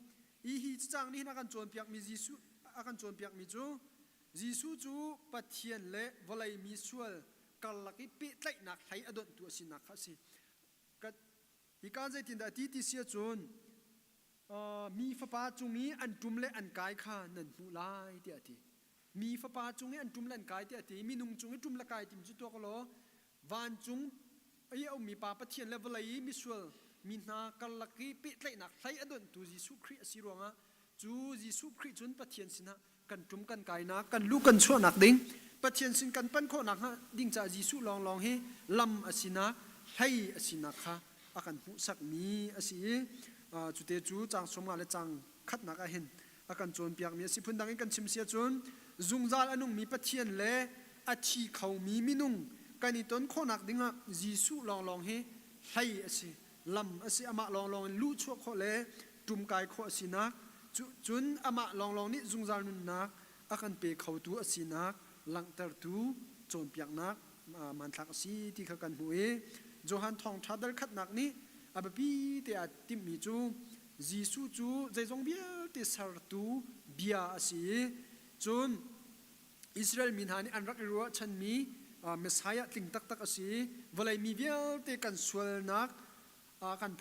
I hi cacang nih hin a kan cawnpiakmi Jesuh a kan cawnpiakmi cu Jesuh cu Pathian le vawlei mi sual karlak i pehtlaihnak hlei a donhtu a sinak kha a si. Hika zeitindah a ti ti si ahcun mi fapa cung i an ṭum le an kai kha nan hmuh lai tiah a ti. Mi fapa cung i an ṭum le an kai tiah a ti. Minung cung i ṭum le kai timi cu tuak law vancung i a ummi Pa Pathian le vawlei i misual mi hna karlak i pehtlaihnak hlei a donhtu Jesuh Khrih a si ruangah cu Jesuh Khrih cun Pathian sinah kan ṭum kan kainak, kan luh kan chuahnak ding, Pathian sin kan pan khawhnak hnga ding caah Jesuh lawnglawng hi lam a sinak, hlei a sinak kha a kan hmuhsakmi a si i cute cu caang 50 le caang khatnak ah hin a kan cawnpiakmi a si. Phundang in kan chim si ahcun zungzal a nungmi Pathian le a thi khomi minung kan i ton khawhnak dingah Jesuh lawnglawng hi hlei a si, lam a si. Amah lawnglawng in luhchuah khawh le ṭumkai khawh a sinak, cun amah lawnglawng nih zungzal nunnak a kan pe khotu a sinak langhtertu cawnpiaknak hmanthlak a si ti kha kan hmuh i Johan Thawngṭha dal khatnak nih a biapi te aa timhmi cu Jesuh cu zeizong vialte sertu bia a si i cun Israel mi hna nih an rak i ruahchanmi Messiah tling taktak a si i vawlei mi vialte kan sualnak a kan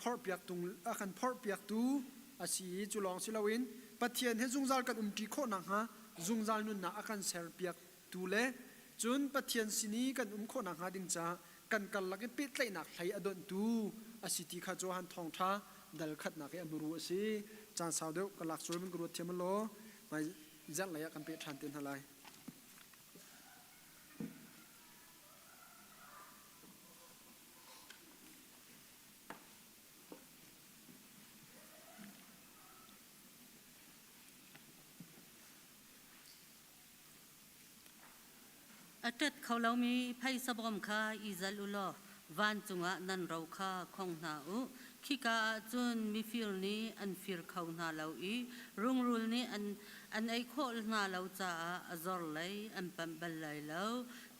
phorhpiaktu a si i cu lawng si loin Pathian he zungzal kan umṭi khawh nakhnga zungzal nunnak a kan serpiaktu le cun Pathian sin i kan um khawh nakhnga ding caah kan karlak i pehtlaihnak hlei a donhtu a si ti kha Johan Thawngṭha dal khatnak i a muru a si. Caan sau deuh ka lak sual man ka ruat thiam law hmai zarh lei ah kan peh ṭhan te hna lai. A ṭet kho lomi phaisa bawm kha i zalh u law vancung ah nan ro kha khong hna u. Khika ah cun mifir nih an fir kho hna lo i rungrul nih an ei khawh hna lo caah a zor lei an panh bal lai lo.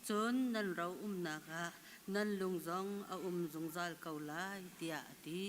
Cun nan ro umnak ah nan lung zong a um zungzal ko lai, tiah a ti.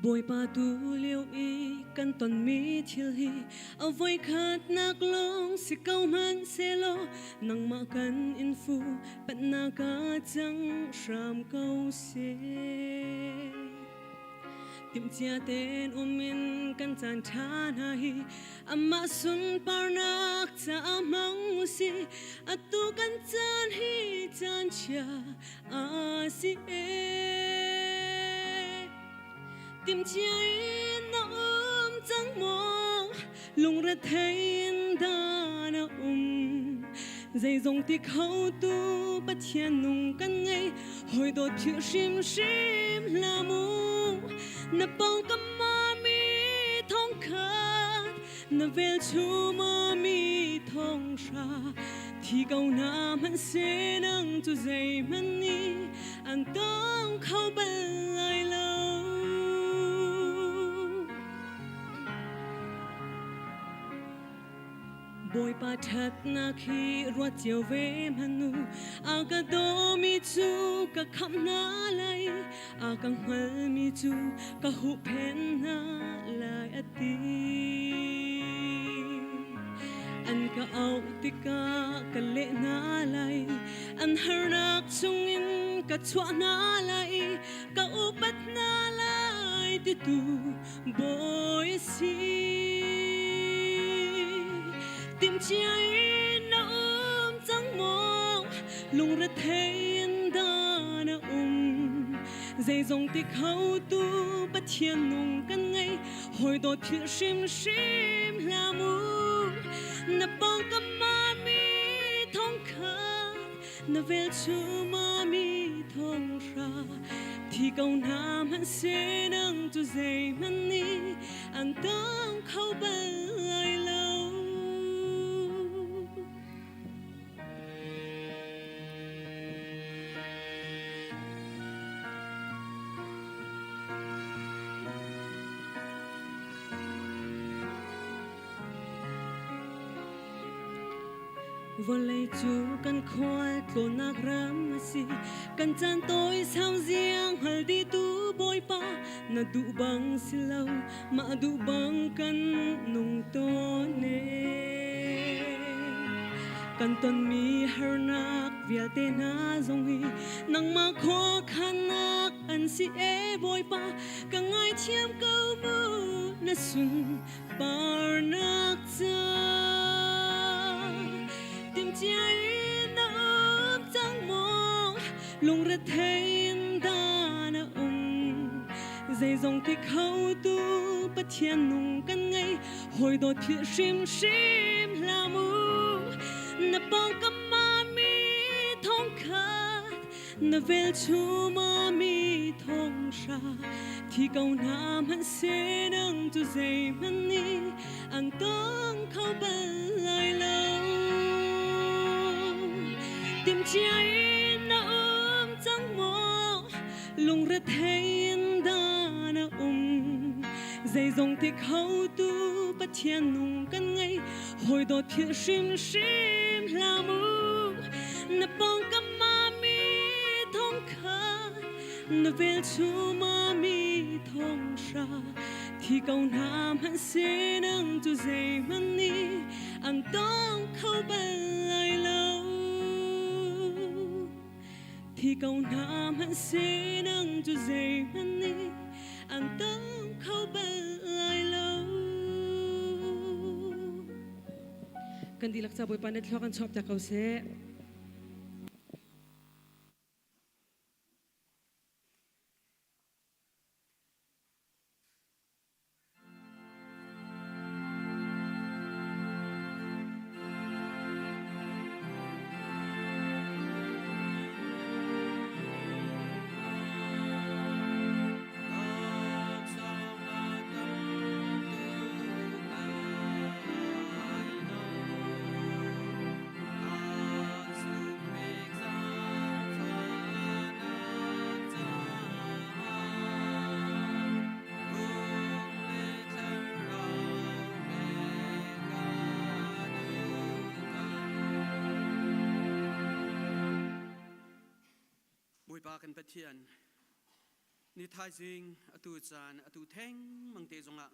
Bawipa tu lio i kan tonmi thil hi a voikhatnak lawng si ko hmanhsehlaw nangmah kan in fu panhnak ah cang hram ko seh. Timhcia tein um in kan caan ṭha hna hi amah sunparnak caah hmang u sih. Atu kan caan hi caan chia a si ee. Timhcia in na um cang maw? Lungrethei in dah na um? Zeizong ti khotu Pathian nung kan ngei, hawi dawt philh hrimhrim hlah mu. Na pawngkam mi thong khat na velchum mi thong hra thi ko na hmanh se nang cu zeihmanh nih an tong kho bal lai lo. Bawipa ṭhatnak hi ruat cio ve hmanh u. A ka dawmi cu ka khamh hna lai, a ka hngalmi cu ka huhphenh hna lai a ti. An ka auh tikah ka leh hna lai, an harnak chungin ka chuah hna lai, ka upat hna lai titu Bawi a si. Timhcia in na um cang maw? Lungrethei in dah na um? Zeizong ti kho tu Pathian nung kan ngei, hawi dawt philh hrimhrim hlah mu. Na pawngkam ah mi thong khat na velchum ah mi thong hra thi ko hna hmanh seh nang cu zeihmanh nih an tang kho bal lai lo. Vawlei cu kan khual tlawnnak ram a si. Kan caan tawi sau ziang hngal dihtu Bawipa, na duh bang si lo, mah duh bang kan nung tawn e. Kan tonmi harnak vialte hna zong hi nangmah khuakhannak an si e Bawipa, ka ngaithiam ko mu na sun parnak ca timhcia in na um cang maw lungrethei in dah na um zeizong ti kho tu Pathian nung kan ngei hawi dawt philh hrimhrim hlah mu na pawngkam ah mi thong khat na velchum ah mi thong hra thi ko hna hmanh seh nang cu zeihmanh nih an tong kho bal lai lo. Timhcia in na um cang maw? Lungrethei in dah na um? Zeizong ti kho tu Pathian nung kan ngei, hawi dawt philh hrimhrim hlah mu. Na pawngkam ah mi thong khat na velchum ah mi thong hra thi ko hna hmanh seh nang cu zeihmanh nih an tong kho bal lai lo. Thi ko hna hmanh seh nang cu zeihmanh nih an tong kho bal lai lo. Kan dihlak ca Bawipa nih thluak an chuak piak ko seh. Bawipa kan Pathian, ni thaizing atu caan atu theng mang te zongah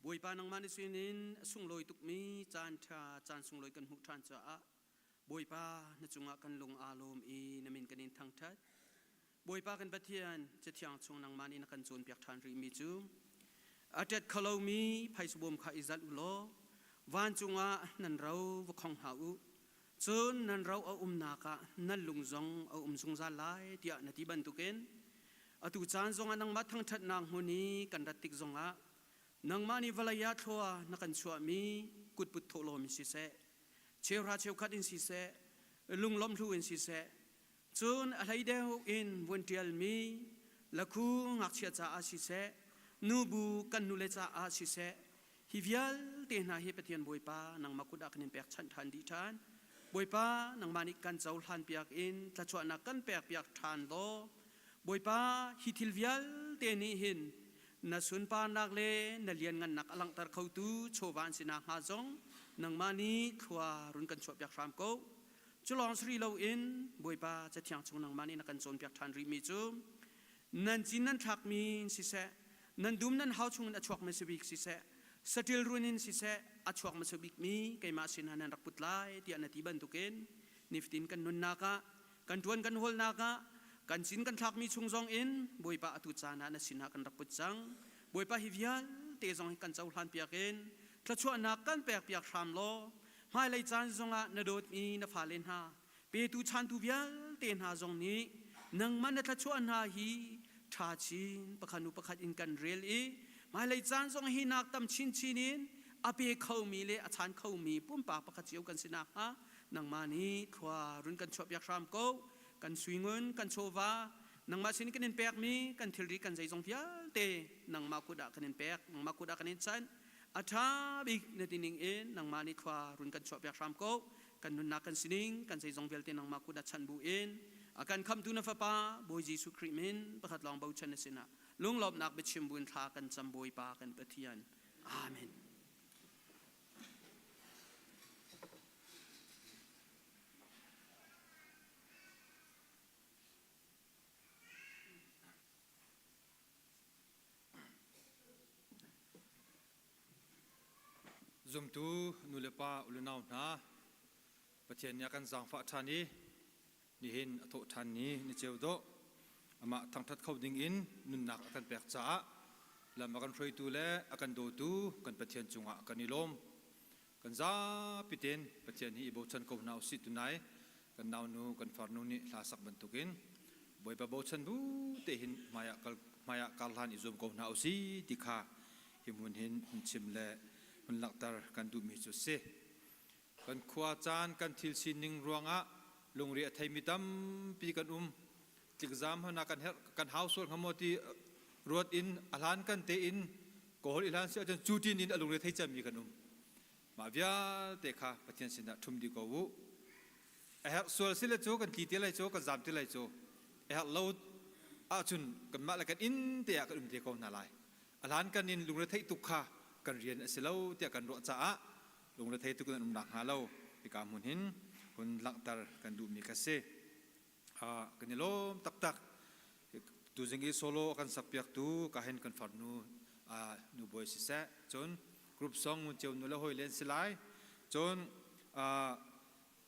Bawipa nangmah na sinin a sunglawi tukmi caan ṭha caan sunglawi kan hmuh ṭhan caah Bawipa na cungah kan lung aa lawm i na min kan in thangṭhat. Bawipa kan Pathian, Cathiang chung nangmah nih na kan cawnpiak ṭhan rihmi cu a ṭet kho lomi phaisabawm kha i zalh u law vancung ah nan ro va khong hna u. Cun nan ro a umnak ah nan lung zong a um zungzal lai tiah na ti bantukin atu caan zongah nangmah thangṭhatnak hmun i kan rat tik zongah nangmah nih vawlei ah thlua na kan chuahmi kutput thawhlawm in siseh, cheuhra cheukhat in siseh, lunglawmhlu in siseh, cun a hlei deuh in vun ṭialmi lakhu ngakchia caah siseh. Nubu kan nule caah siseh, hi vialte hna hi Pathian Bawipa nangmah kut ah kan in pekchanh ṭhan dih ṭhan. Bawipa nangmah nih kan cohlan piak in thluachuahnak kan pek piak ṭhan law Bawipa hi thil vialte nih hin na sunparnak le na lianngannak a langhter khotu chawva an si nakhnga zong nangmah nih thlua run kan chuahpiak hram ko. Cu lawng si rih loin Bawipa Cathiang chung nangmah nih na kan cawnpiak ṭhan rihmi cu nan cin nan thlakmi in siseh, nan dum nan hau chungin a chuakmi si bik siseh, saṭil run in siseh a chuak hmasa bikmi keimah sinah nan rak put lai tiah na ti bantukin nifatin kan nunnak ah kan ṭuan kan hawlnak ah kan cin kan thlakmi chung zong in Bawipa atu caan ah na sinah kan rak put cang. Bawipa hi vialte zong hi kan cohlan piak in thluachuahnak kan pek piak hram law hmailei caan zongah na dawtmi na fale hna petu chantu vialte hna zong nih nangmah na thluachuah hna hi ṭha chin pakhat hnu pakhat in kan rel i hmailei caan zong hi nak tam chinchin in a pe khomi le a chan khomi pumpak pakhat cio kan si nakhnga nangmah nih thlua run kan chuahpiak hram ko. Kan suingun kan chawva nangmah sin kan in pekmi kan thilri kan zeizong vialte nangmah kut ah kan in pek, nangmah kut ah kan in chanh. A ṭha bik na ti ning in nangmah nih thlua run kan chuahpiak hram ko. Kan nunnak kan sining kan zeizong vialte nangmah kut ah chanh bu in a kan khamtu na fapa Bawi Jesuh Khrih min pakhat lawng bochan na sinah lunglawmhnak biachim buin thla kan cam Bawipa kan Pathian. Amen. Zumtu nu le pa u le nau hna, Pathian nih a kan zaangfah ṭhan i nihin a thawh ṭhan ni ni ceu dawh amah thangṭhat kho ding in nunnak a kan pek caah lam a kan hruaitu le a kan dawtu kan Pathian cungah kan i lawm. Kan zapi tein Pathian hi i bochan ko hna usih tunai kan naunu kan farnu nih hla sak bantukin Bawipa bochan bu te hin hmaiah kal hmaiah kar hlan i zuam ko hna usih ti kha hi hmun hin hun chim le hun langhter kan duhmi cu si. Kan khua caan kan thil sining ruangah lungre a theimi tampi kan um. Tlikzam hna kan herh kan hau sual hnga maw ti ruat in a hlan kan tein kawl i hlan si ahcun cu tin in a lungre thei cemmi kan um. Mah vialte kha Pathian sinah ṭhum dih ko u. A herh sual si le cu kan tli te lai cu kan zam te lai cu a herh lo ahcun kanmah le kan inn te ah kan um te ko hna lai. A hlan kan in lungre theih tuk kha kan rian a si lo tiah kan ruah caah lungrethei tuk in an um nakhnga lo hika hmun hin hun langhter kan duhmi kha si. Kan i lawm taktak. Tuzing i solo a kan sakpiaktu ka hin kan farnu nu bawi siseh, cun group song ngun ceu nu le hawi len si lai. Cun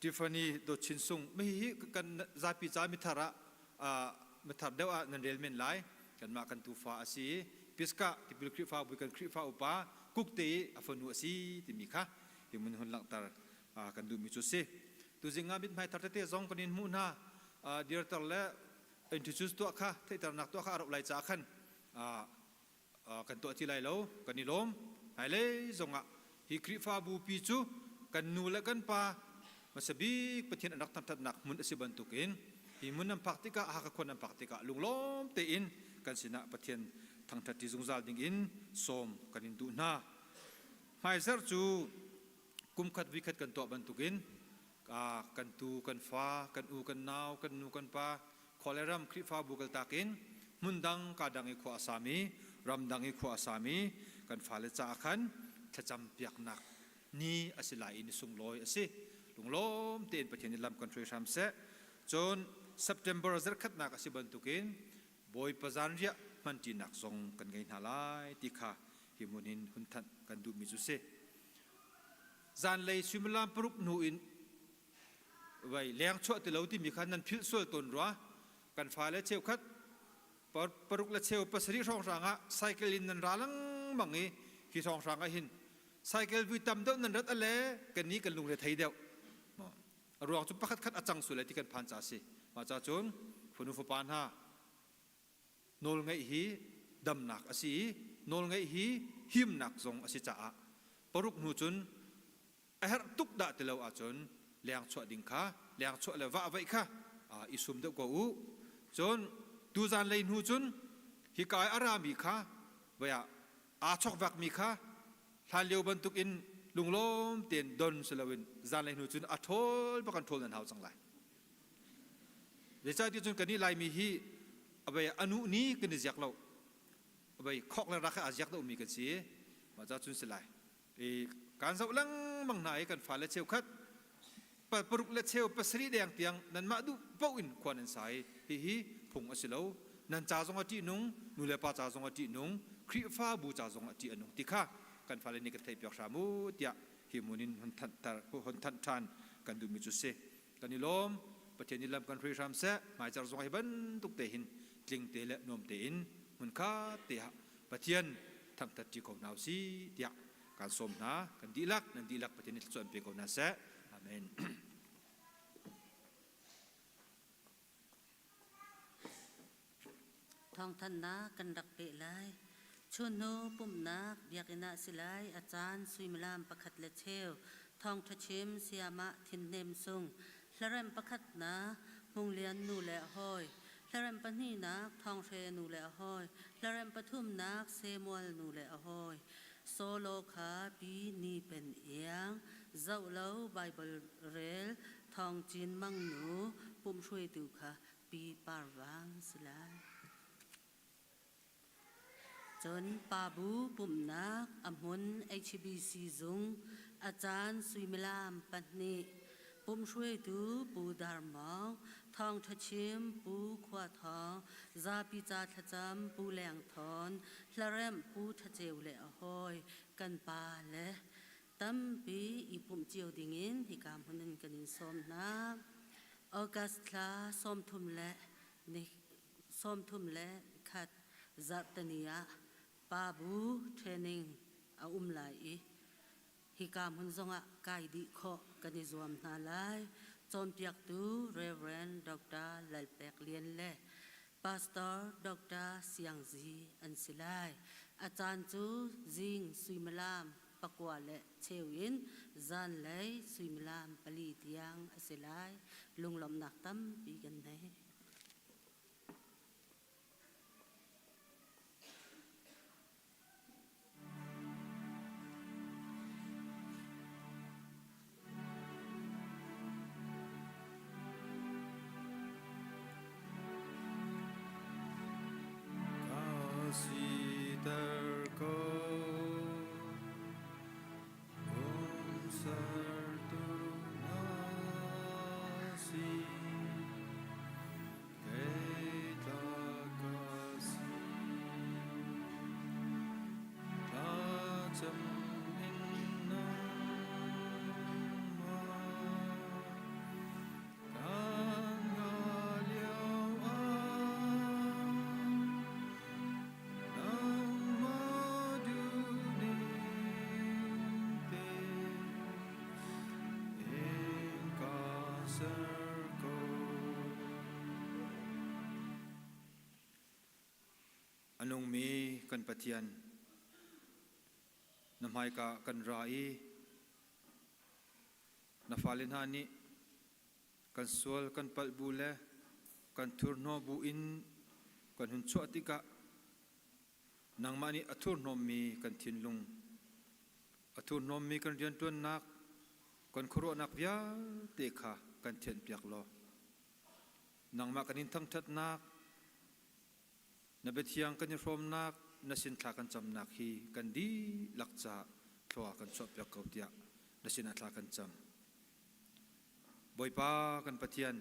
Tiffany Dawt Chin Sung hihi kan zapi ca mithar ah mithar deuh ah nan rel men lai. Kanmah kan tufa a si i Pisgah tipil Khrihfabu kan Khrihfa upa Kukte i a fanu a si timi kha hi mun hun langhter kan duhmi cu si. Tuzing ah mithmai thar tete zong kan in hmuh hna. Director le introduce tuah kha theihternak tuah kha a rauh lai caah khan kan tuah ti lai lo kan i lawm. Hmailei zongah hi Khrihfabu pi cu kan nu le kan pa hmasa bik Pathian an rak thangṭhatnak hmun a si bantukin hi hmun nan phak tikah Hakha khua nan phak tikah lunglawm tein kan sinah Pathian thangṭhat ṭi zungzal dingin sawm kan in duh hna. Hmaizarh cu kumkhat vikhat kan tuah bantukin kan tu kan fa kan u kan nau kan nu kan pa khua le ram Khrihfabu kaltak in hmundang ka dang i khua a sami ramdang i khua a sami kan fale caah khan thlacam piaknak ni a si lai i ni sunglawi a si. Lunglawm tein Pathian nih lam kan hruai hram seh. Cun September zarkhatnak a si bantukin Bawipa zanriah hmanṭinak zong kan ngei hna lai ti kha hi hmun hin hun thanh kan duhmi cu si. Zanlei suimilam paruk hnu in vai leng chuah ti lo timi kha nan philh sual tawn rua. Kan fale cheukhat paruk le cheu pasarih hrawnghrang ah cycle in nan ra lengmang i hi hrawnghrang ah hin cycle vui tam deuh nan rat a le kan ni kan lungre thei deuh. A ruang cu pakhat khat a cang sual lai ti kan phan ca si. Mah ca cun fanu fapa hna nawlngaih hi damnak a si i nawlngaih hi himnak zong a si caah paruk hnu cun a herh tuk dah ti lo ahcun leng chuah ding kha leng chuah le vah vaih kha i sum deuh ko u. Cun tuzan lei hnu cun hika i a rami kha Vai ah aa chokvakmi kha hlanlio bantukin lunglawm tein don si loin zanlei hnu cun a ṭhawl bak an ṭhawl nan hau cang lai. Zeicahtiah cun kannih Laimi hi abai anu ni kan i ziak lo. Abai khok le rak he aa ziak deuhmi kan si. Mah ca cun si lai. I kan zoh lengmang hna i kan fale cheukhat paruk le cheu pasarih deng tiang nanmah duh paoh in khua nan sa i hihi phung a si lo. Nan ca zong a ṭihnung, nu le pa ca zong a ṭihnung, Khrihfabu ca zong a ṭih a nung ti kha kan fale nih kan theihpiak hram u tiah hi hmun in hun thanh ṭhan kan duhmi cu si. Kan i lawm. Pathian nih lam kan hrui hram seh. Hmaicar zong hi bantuk te hin tling te le nuam tein hmunkhat te ah Pathian thangthat ṭi ko hna usih tiah kaan sawm hna. Kan dihlak, nan dihlak Pathian nih thluachuah in pe ko hna seh. Amen. Thawngthanhnak kan rak peh lai. Chunhnu pumhnak biakinn ah si lai. A caan suimilam pakhat le cheu. Thawngṭha chim sayamah Thinhnem Sung. Hlaremh pakhatnak Hmunglian nu le a hawi. Hlaremh pahnihnak Thawnghre nu le a hawi. Hlaremh pathumnak Samuel nu le a hawi. Solo kha Pi Ni Pen Iang. Zoh lo Baibal rel Thawng Cin Mang nu pumhruaitu kha Pi Par Vang si lai. Cun Pabu pumhnak a hmun HBC zung a caan suimilam pahnih pumhruaitu Pu Dar Mawng, Thawngṭha chim Pu Khua Thawng, zapi ca thlacam Pu Leng Thawn, hlaremh Pu Ṭha Ceu le a hawi kan pa le tampi i pumh cio dingin hika hmun in kan in sawm hna. August thla 31 zarhteni ah Pabu training a um lai i hika hmun zongah kai dih khawh kan i zuam hna lai. Cawnpiaktu Reverend Dr. Lalpek Lian le Pastor Dr. Siang Zi an si lai. A caan cu zing suimilam pakua le cheu in zanlei suimilam pali tiang a si lai. Lunglawmhnak tampi kan nei. Ka siter ko Umsertu na si kei tla ka si Thlacam in nangmah Kan ngah lio ah nangmah duhning te in ka ser ko. A nungmi kan Pathian, na hmaika kan ra i Na fale hna nih kan sual kan palh bu le kan thurhnaw bu in kan hun chuah tikah nangmah nih a thurhnawmmi kan thinlung, a thurhnawmmi kan rianṭuannak, kan khuaruahnak vialte kha kan thianhpiak law nangmah kan in thangṭhatnak, Na biathiang kan i hrawmnak, na sin thla kan camnak hi kan dihlak caah thlua kan chuahpiak ko tiah na sinah thla kan cam. Bawipa kan Pathian,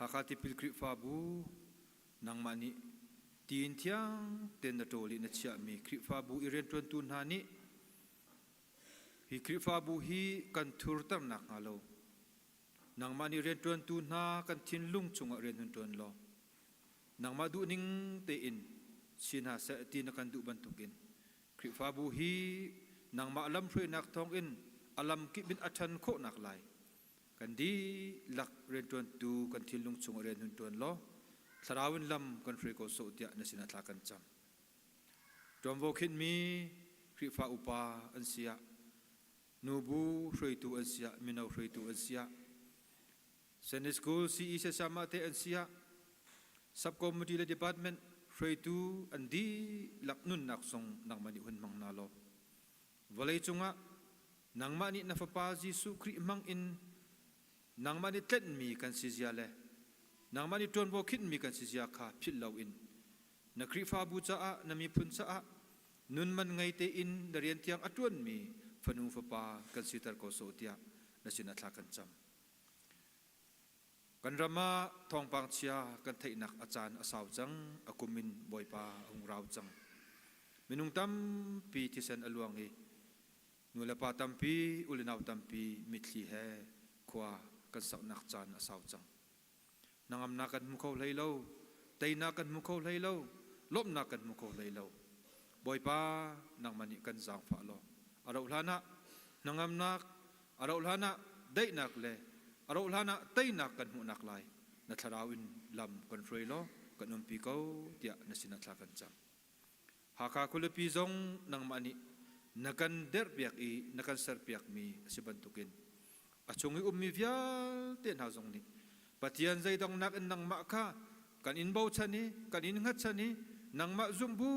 Hakha Tipil Khrihfabu nangmah nih tiin thiang tein na ṭawl i na chiahmi Khrihfabu i rianṭuantu hna nih hi Khrihfabu hi kan thurter nakhnga lo nangmah nih rianṭuantu hna kan thinlung chungah rian hun ṭuan law Nangmah duhning tein si hna seh ti na kan duh bantukin Khrihfabu hi nangmah lamhruainak thawngin a lamkip in a ṭhan khawhnak lai kan dihlak rianṭuantu kan thinlung chungah rian hun ṭuan law thlarau in lam kan hruai ko sawh tiah na sinah thla kan cam. Ṭuanvo khinhmi Khrihfa upa an si ah, nubu hruaitu an si ah, mino hruaitu an si ah, Sunday School CE Sasama te an si ah Subcommittee le Department Hruaitu an dihlak nunnak zong nangmah nih hun hmang hna law vawlei cungah nangmah nih na Fapa Jesuh Khrih hmang in nangmah nih tlenhmi kan si zia le nangmah nih ṭuanvo khinhmi kan si zia kha philh loin na Khrihfabu caah na miphun caah nun man ngei tein na rian thiang a ṭuanmi fanu fapa kan siter ko sawh tiah na sinah thla kan cam. Kan ram ah thawngpang chia kan theihnak a caan a sau cang, a kum in Bawipa a hung rau cang. Minung tampi thisen a luang i nulepa tampi, u le nau tampi mitthli he khua kan saknak caan a sau cang. Hnangamnak kan hmu kho hlei lo, teinak kan hmu kho hlei lo, lawmhnak kan hmu kho hlei lo. Bawipa, nangmah nih kan zaangfah law a rauh hlan ah hnangamnak a rauh hlan ah daihnak le a rauh hlan ah teinak kan hmuhnak lai na thlarau in lam kan hruai law kan umpi ko tiah na sinah thla kan cam. Hakha khualipi zong nangmah nih na kan derhpiak i na kan serpiakmi a si bantukin a chung i ummi vialte hna zong nih Pathian zeidongnak in nangmah kha kan in bochan i kan in hngatchan i nangmah zumh bu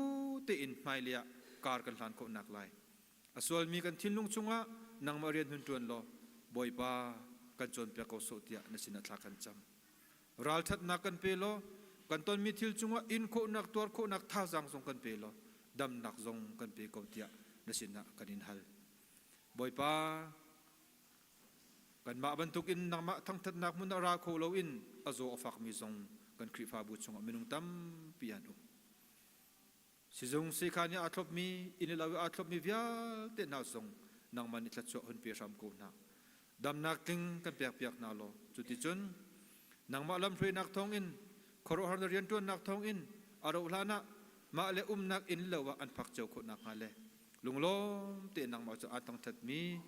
tein hmailei ah kar kan hlan khawhnak lai A sualmi kan thinlung chungah nangmah rian hun ṭuan law Bawipa kan cawnpiak ko sawh tiah na sinah thla kan cam. Ralṭhatnak kan pe law kan tonmi thil cungah in khawhnak tuar khawhnak thazaang zong kan pe law damnak zong kan pe ko tiah na sinah kan in hal. Bawipa, kanmah bantukin nangmah thangṭhatnak hmun ah ra kho loin a zaw a fakmi zong kan Khrihfabu chungah minung tampi an um. Sizung siikhan i aa thlopmi, inn le lo i aa thlopmi vialte hna zong nangmah nih thluachuah hun pe hram ko hna. Damnak tling kan pekpiak hna law, cuticun nangmah lamhruainak thawngin khuaruahhar na rianṭuannak thawngin a rauh hlanah mah le umnak inn lo ah an phak cio khawh nakhnga le lunglawm tein nangmah cu aa thangṭhatmi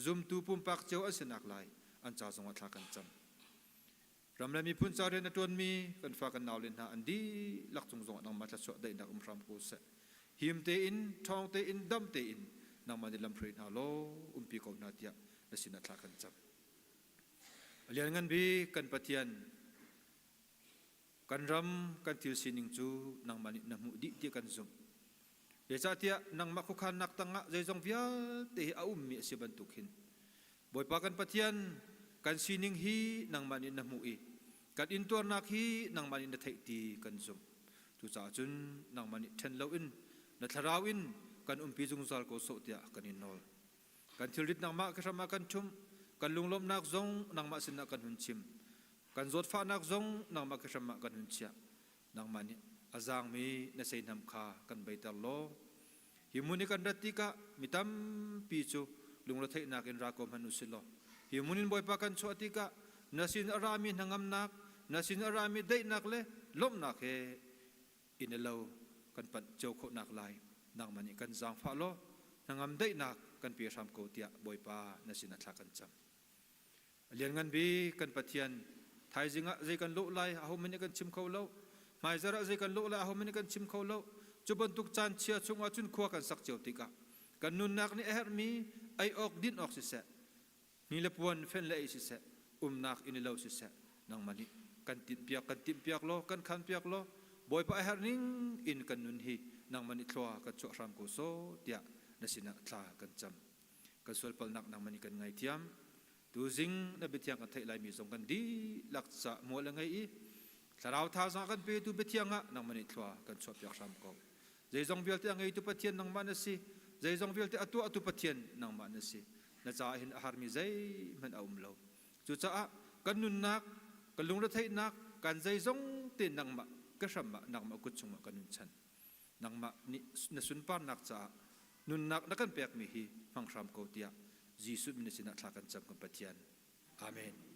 zumtu pumpak cio an si naklai an ca zongah thla kan cam. Ram le miphun ca rian a ṭuanmi kan fa kan naule hna an dihlak cung zongah nangmah thluachuah daihnak um hram ko seh. Him tein, ṭhawng tein, dam tein nangmah nih lamhruai hna law umpi ko hna tiah na sinah thla kan cam. A lianngan bik kan Pathian, kan ram kan thil sining cu nangmah nih na hmuh dih tiah kan zumh. Zeicahtiah nangmah khuakhannak tangah zeizong vialte hi a ummi a si bantuk hin Bawipa kan Pathian, kan sining hi nangmah nih na hmuh i kan intuarnak hi nangmah nih na theih ti kan zumh. Cucaah cun nangmah nih ṭhen loin na thlarau in kan umpi zungzal ko sawh tiah kan in nawl. Kan thilrit nangmah ka hram ah kan ṭhumh, kan lunglawmhnak zong nangmah sinah kan hun chim, kan zawtfahnak zong nangmah ka hram ah kan hun chiah. Nangmah nih a zaangmi na seihnam kha kan beiter law Hi hmun i kan rat tikah mi tampi cu lungretheihnak in ra ko hmanh u sih law hi hmun in Bawipa kan chuah tikah na sin a rami hnangamnak, na sin a rami daihnak le lawmhnak he inn le lo kan panh cio khawhnak lai nangmah nih kan zaangfah law hnangam daihnak kan pe hram ko tiah Bawipa na sinah thla kan cam. A lianngan bik kan Pathian, thaizing ah zei kan lawh lai ahohmanh nih kan chim kho lo. Hmaizarh ah zei kan lawh lai ahohmanh nih kan chim kho lo. Cu bantuk caan chia chungah cun khua kan sak cio tikah kan nunnak nih a herhmi ei awk din awk siseh, hni le puan fen le ei siseh, umnak inn le lo siseh, nangmah nih kan tinhpiak kan timhpiak law kan khanpiak law Bawipa a herh ning in kan nun hi nangmah nih thlua kan chuah hram ko sawh tiah na sinah thla kan cam. Kan sualpalnak nangmah nih kan ngaithiam. Tuzing na biathiang kan theih laimi zong kan dihlak ca mual a ngei i thlarau thazaang kan petu biathiang ah nangmah nih thlua kan chuahpiak hram ko. Zeizong vialte a ngeitu Pathian nangmah na si. Zeizong vialte a tuahtu Pathian nangmah na si. Na caah hin a harmi zeihmanh a um lo. Cucaah kan nunnak, kan lungretheihnak, kan zeizong te nangmah ka hram ah nangmah kut chungah kan nun chan. Nangmah nih na sunparnak caah nunnak na kan pekmi hi hmang hram ko tiah Jesuh min sinah thla kan cam kan Pathian. Amen.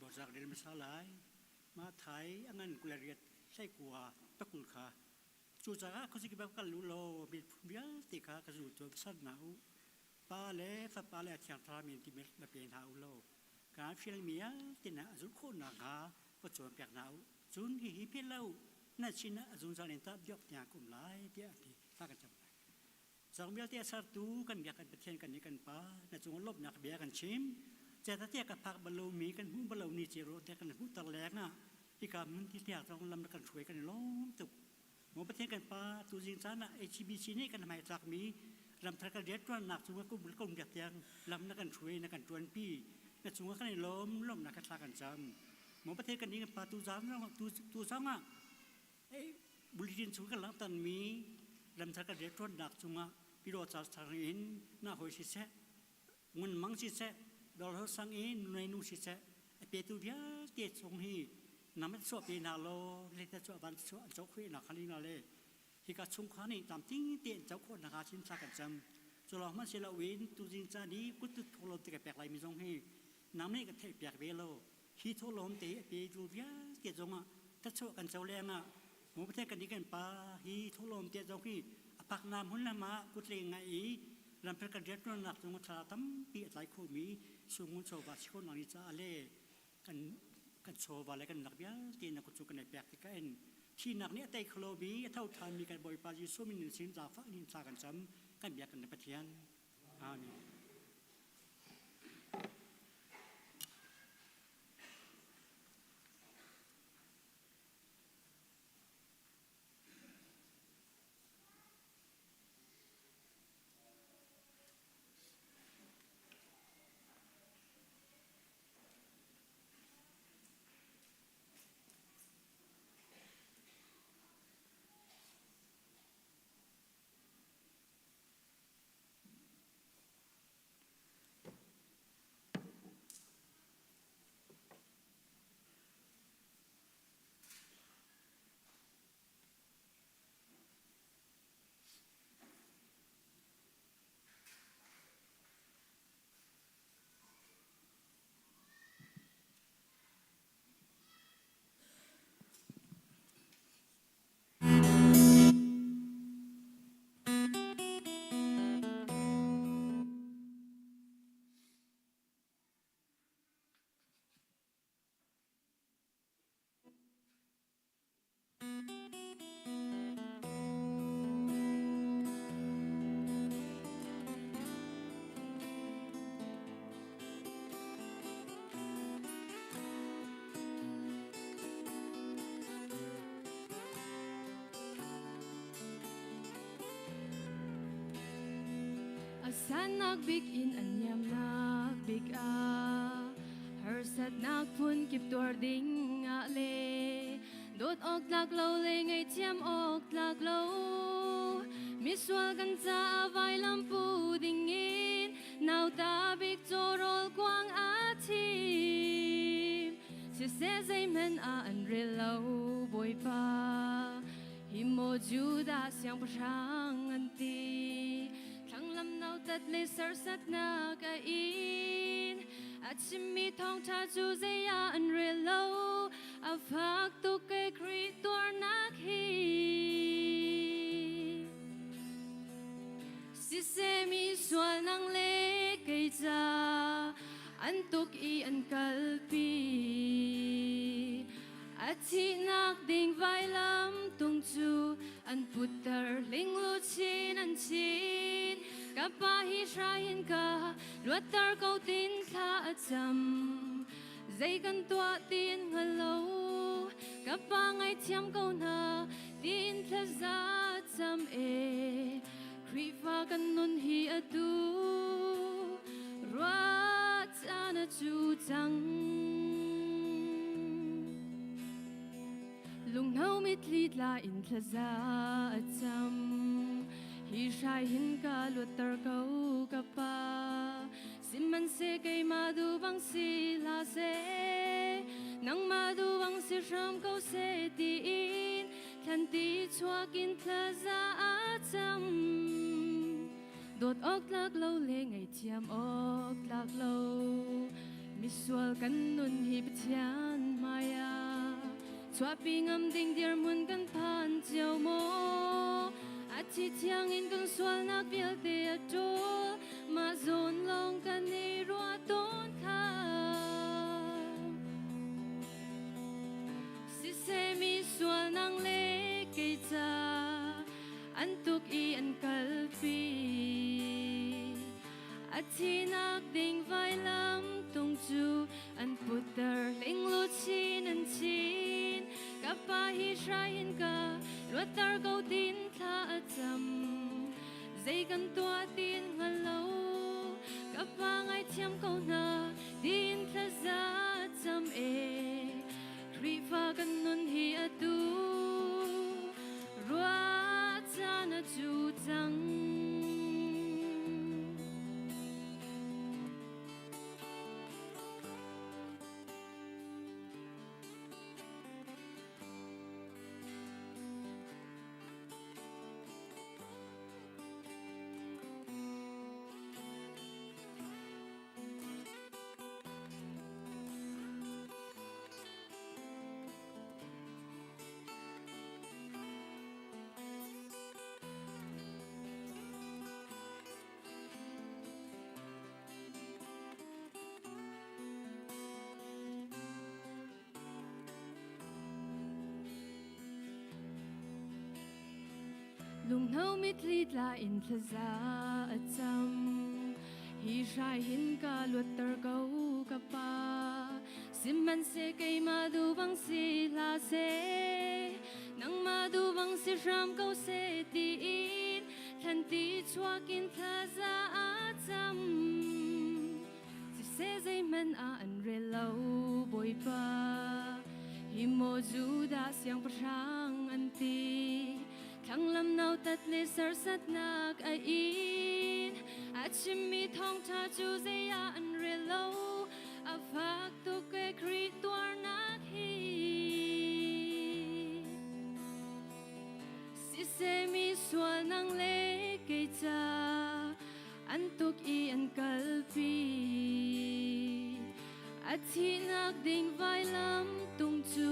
Dawzak rel hmasa lai. Matthai a ngan 28 hleikua pakul kha. Cucaah khuazing bang kal u law miphun vialte kha ka zultu ser hna u. Pa le Fapa le Thiang Thlarau min ti va pe hna u law kaan fialmi vialte na a zulh khawh nakhnga va cawnpiak hna u. Cun hihi philh lo na sinah a zungzal in tah biak tiang ka um lai tiah a ti. Thla kan cam lai. Zawng vialte a sertu kan biak kan Pathian kan nih kan Pa na cung lawmhnak bia kan chim. Cetatiah ka phak bal lomi kan hmuh bal lomi ciro te kan hmuhter leng ah hika hmun ti tiang zong lam kan hruai kan i lawm tuk. Maw Pathian kan Pa tuzing caan ah HBC nih kan hmai tlakmi ramthar kan rianṭuannak cungah kum kum biak tiang lam na kan hruai na kan ṭuanpi na cungah kan i lawm lawmnak ka thla kan cam. Maw Pathian kan nih kan Pa tu zang tu zang ah Bulletin chung kan langhtermi ramthar kan rianṭuannak cungah Piro thar in na hawi siseh, ngunmang siseh, dawrho sang in nuneinu siseh, a petu vialte chung hi nam an chuah pe hna law leta chuah van chuah an coh khawh nak halina le hika chungkhar nih tamting te an coh khawh nak ah chin thla kan cam. Cu lawng hmanh si loin tuzing caan i kut thawhlawm te ka pek lai mi zong hi nang nih ka theih piak ve lo. Hi thawhlawm te a petu vialte zongah thlachuah kan co lengah mu Pathian kan kan pa hi thawhlawm te zong hi a pakna hmun lam ah kutleng ngai i ramphel kan rianṭuannak cung thla tampi a tlai khomi sungun chawva si khawh nak ni caah le kan kan chawva le kan nak vialte na kut cu kan i pek tikah in thihnak nih a tei kholo mi a tho ṭhanmi kan Bawipa Jesuh min in sin zaangfah in thla kan cam kan biak kan Pathian. Amen. A sannak bik in an niamnak bik ah harsatnak phun kip tuar ding ah le dawt awk tlak lo le ngaihthiam awk tlak lo misual kan caah vailam pu ding in nauta bik cawrawl kuang a thim siseh zeihmanh ah an rel lo Bawipa hi maw Judah siangpahrang an ti thlanglam nautat le sarsatnak a in a chimmi thawngṭha cu zei ah an rel lo a fak tuk ke Khrih tuarnak hi siseh mi sual nang le kei ca an tuk i an kalpi a thihnak ding vailam tung cu an putter linglu chin an chin ka pa hi hrahin ka luatter ko tin thla a cam zei kan tuah tin hngal lo ka pa ngaithiam ko hna tin thlaza cam e Khrihfa kan nun hi atu ruah caan a cu cang lunghno mitthli tla in thlaza a cam hi hrai hin ka luatter ko ka pa sihmanhseh keimah duh bang si hlah seh nangmah duh bang si hram ko seh tiin thlanti chuak in thlaza a cam dawt awk tlak lo le ngaihthiam awk tlak lo. Misual kan nun hi Pathian hmaiah chuahpi ngam ding dirhmun kan phan cio maw? A thi thiang in kan sualnak vialte a ṭawl, mah zawn lawng kan i ruah tawn kha. Siseh mi sual nang le kei ca an tuk i an kalpi. A thinak ding vailam tung cu an putter linglu chin an chin. Ka pa hi hrai in ka luatter ko tin thla a cam. Zei kan tuah tin hngal lo. Ka pa ngaithiam ko hna tin thlaza cam e. Khrihfa kan nun hi atu ruah caan a cu cang. Lunghno mitthli tla in thlaza a cam. Hi hrai hin ka luatter ko ka pa. Sihmanhseh keimah duh bang si hlah seh, nangmah duh bang si hram ko seh tiin thlanti chuak in thlaza a cam. Siseh zeihmanh ah an rel lo Bawipa. Hi maw Judah siangpahrang an ti. Thlanglam nautat le sarsatnak a in. A chimmi thawngṭha cu zei ah an rel lo. A fak tuk e Khrih tuarnak hi. Siseh mi sual nang le kei ca an tuk i an kalpi. A thihnak ding vailam tung cu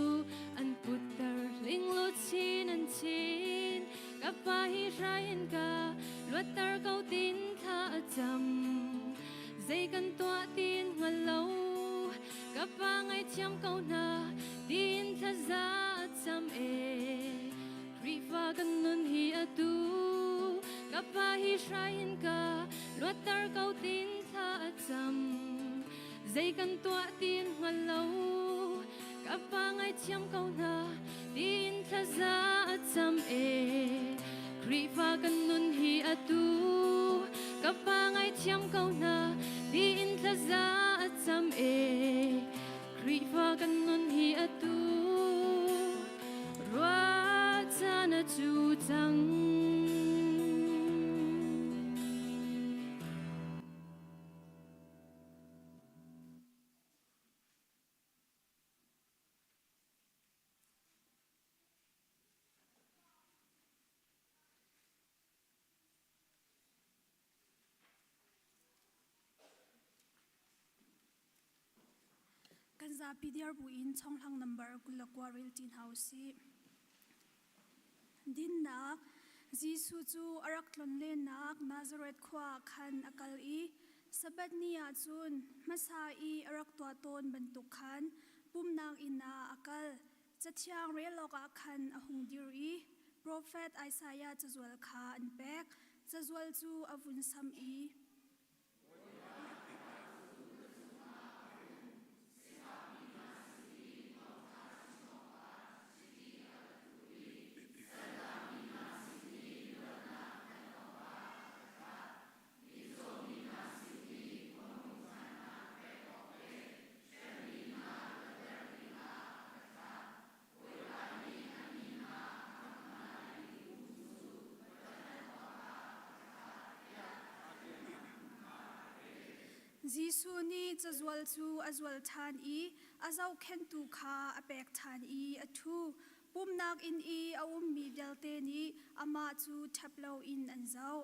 an putter linglu chin an chin. Ka pa hi hrai in ka luatter ko tin thla a cam. Zei kan tuah tin hngal lo. Ka pa ngaithiam ko hna tin thlaza a cam e. Khrihfa kan nun hi atu ka pa hi hrai in ka luatter ko tin thla a cam. Zei kan tuah tin hngal lo ka pa ngaithiam ko hna tiin thlaza a cam e. Khrihfa kan nun hi atu ka pa ngaithiam ko hna tiin thlaza a cam e. Khrihfa kan nun hi atu ruah caan a cu cang. Kan zapi dir buin chonghlang number 29 rel ṭi hna usih. Dinnak Jesuh cu a rak tlonlennak Nazareth khua ah khan a kal i Sabbath ni ah cun hmasa i a rak tuah tawn bantuk khan pumhnak inn ah a kal. Cathiang rel awkah khan a hung dir i profet Isaiah cazual kha an pek. Cazual cu a vun sam i Jesuh nih cazual cu a zual ṭhan i a zohkhenhtu kha a pek ṭhan i a ṭhu. Pumhnak inn i a ummi vialte nih amah cu ṭhep loin an zoh.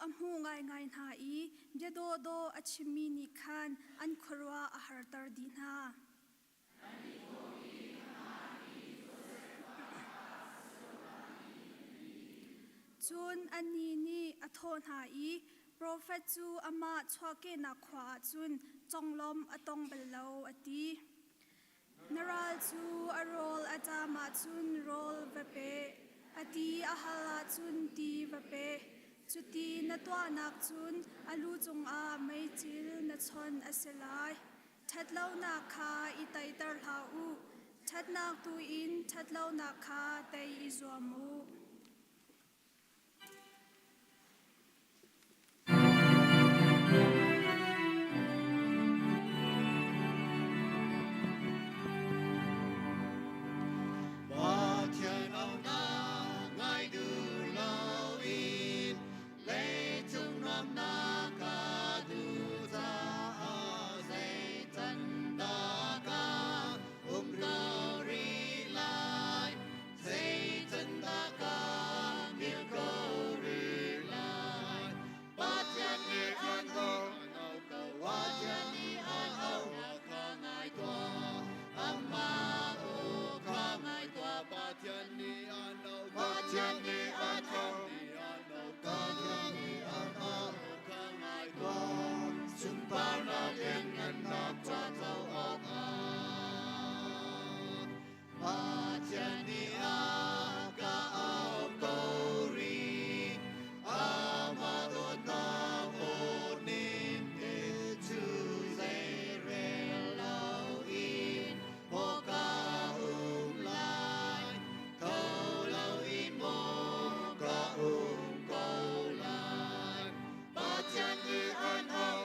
a hmuh ngaingai hna i bia dawhdawh a chimmi nih khan an khuaruah a harter dih hna. Cun annih nih a thawh hna i, Profet cu amah chuahkehnak khua ah cun conglawmh a tong bal lo, a ti. Na ral cu a rawl a ṭam ahcun rawl va pe, a ti a hal ahcun ti va pe. Cuti na tuahnak cun a lu cungah meicil na chon a si lai. Ṭhatlonak kha i teiter hlah u, ṭhatnak tu in ṭhatlonak kha tei i zuam u. Pathian aunak ngai duh loin leicung nuamhnak ka duh caah zei can dah ka um ko rih lai zei can dah ka hngilh ko rih lai Pathian nih an auh Pathian nih an auh kha ngai tuah amah aw kha ngai tuah Pathian nih an auh Pathian nih an auh Pathian nih an auh kha ngai tuah sunparnak lianngannak ca co awkah Pathian nih a ka auh ko rih amah dawtnak aw nem te cu zeirel loin maw ka um lai tho loin maw ka um ko lai Pathian nih an auh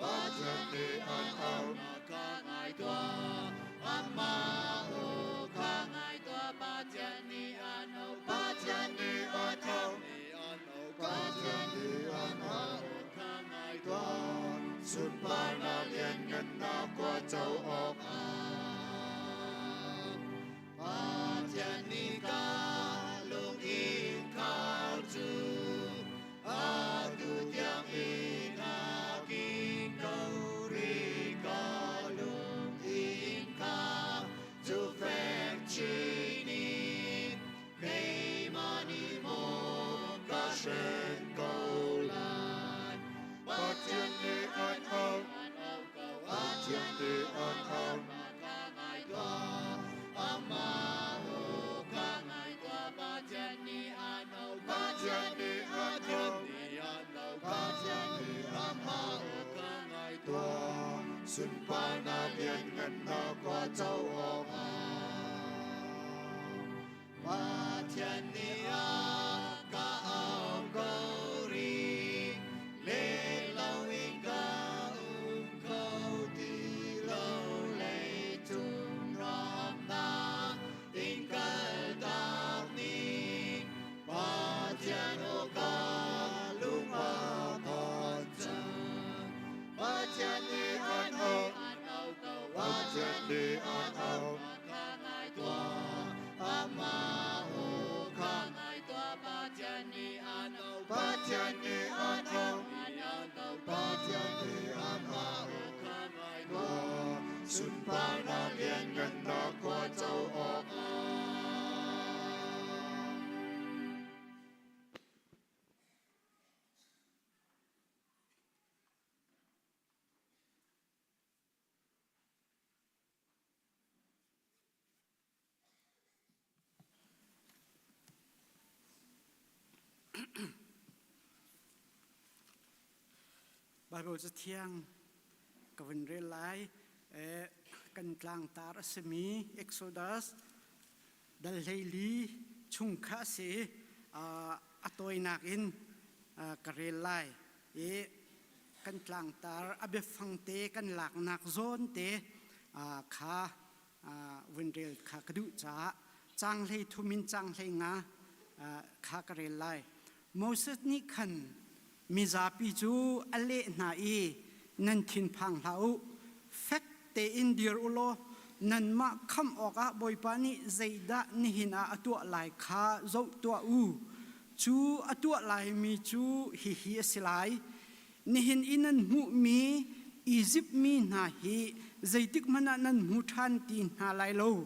Pathian nih an auh ka ngai tuah amah aw kha ngai tuah Pathian nih an auh Pathian nih an auh Pathian nih an auh kha ngai tuah sunparnak lianngannak khua co awkah Pathian nih ka lung in khar cu atu tiang in a king ko rih ka lung in kha cu fek chin in keimah nih maw ka hren ko lai Pathian nih an auh Pathian nih an auh Amah aw kha ngai tuah Pathian nih an auh Pathian nih an auh Pathian nih amah aw kha ngai tuah sunparnak lianngannak khua co awkah Pathian nih a ka auh ko rih let loin ka um kho ti lo leicung ramnak in kaltak ning Pathian aw ka lung a phan cang Pathian nih an auh Pathian nih an auh Amah aw kha ngai tuah Pathian nih an auh Pathian nih an auh Pathian nih amah aw kha ngai tuah sunparnak lianngannak khua co awkah Bible cu thiang ka vun rel lai. Kan tlangtar a simi Exodus dal hleili chung kha a si. A tawinak in ka rel lai. I kan tlangtar a biafang te kan laknak zawn te kha vun rel kha ka duh caah caang hlei thum in caang hlei nga kha ka rel lai. Moses nih khan mizapi cu a leh hna i nan thinphang hlah u, fek tein dir u law nanmah khamh awkah Bawipa nih zeidah nihin ah a tuah lai kha zoh tuah u. Cu a tuah laimi cu hihi a si lai. Nihin i nan hmuhmi Izipt mi hna hi zeitik hmanh ah nan hmu ṭhan ti hna lai lo.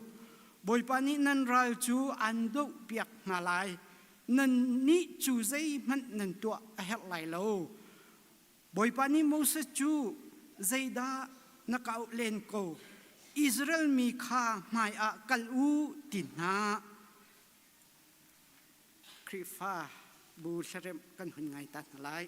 Bawipa nih nan ral cu aan dohpiak hna lai. Nannih cu zeihmanh nan tuah a herh lai lo. Bawipa nih Moses cu zeidah na ka auh len ko? Israel mi kha hmaiah kal u ti hna. Khrihfa bu hlaremh kan hun ngai ta hna lai.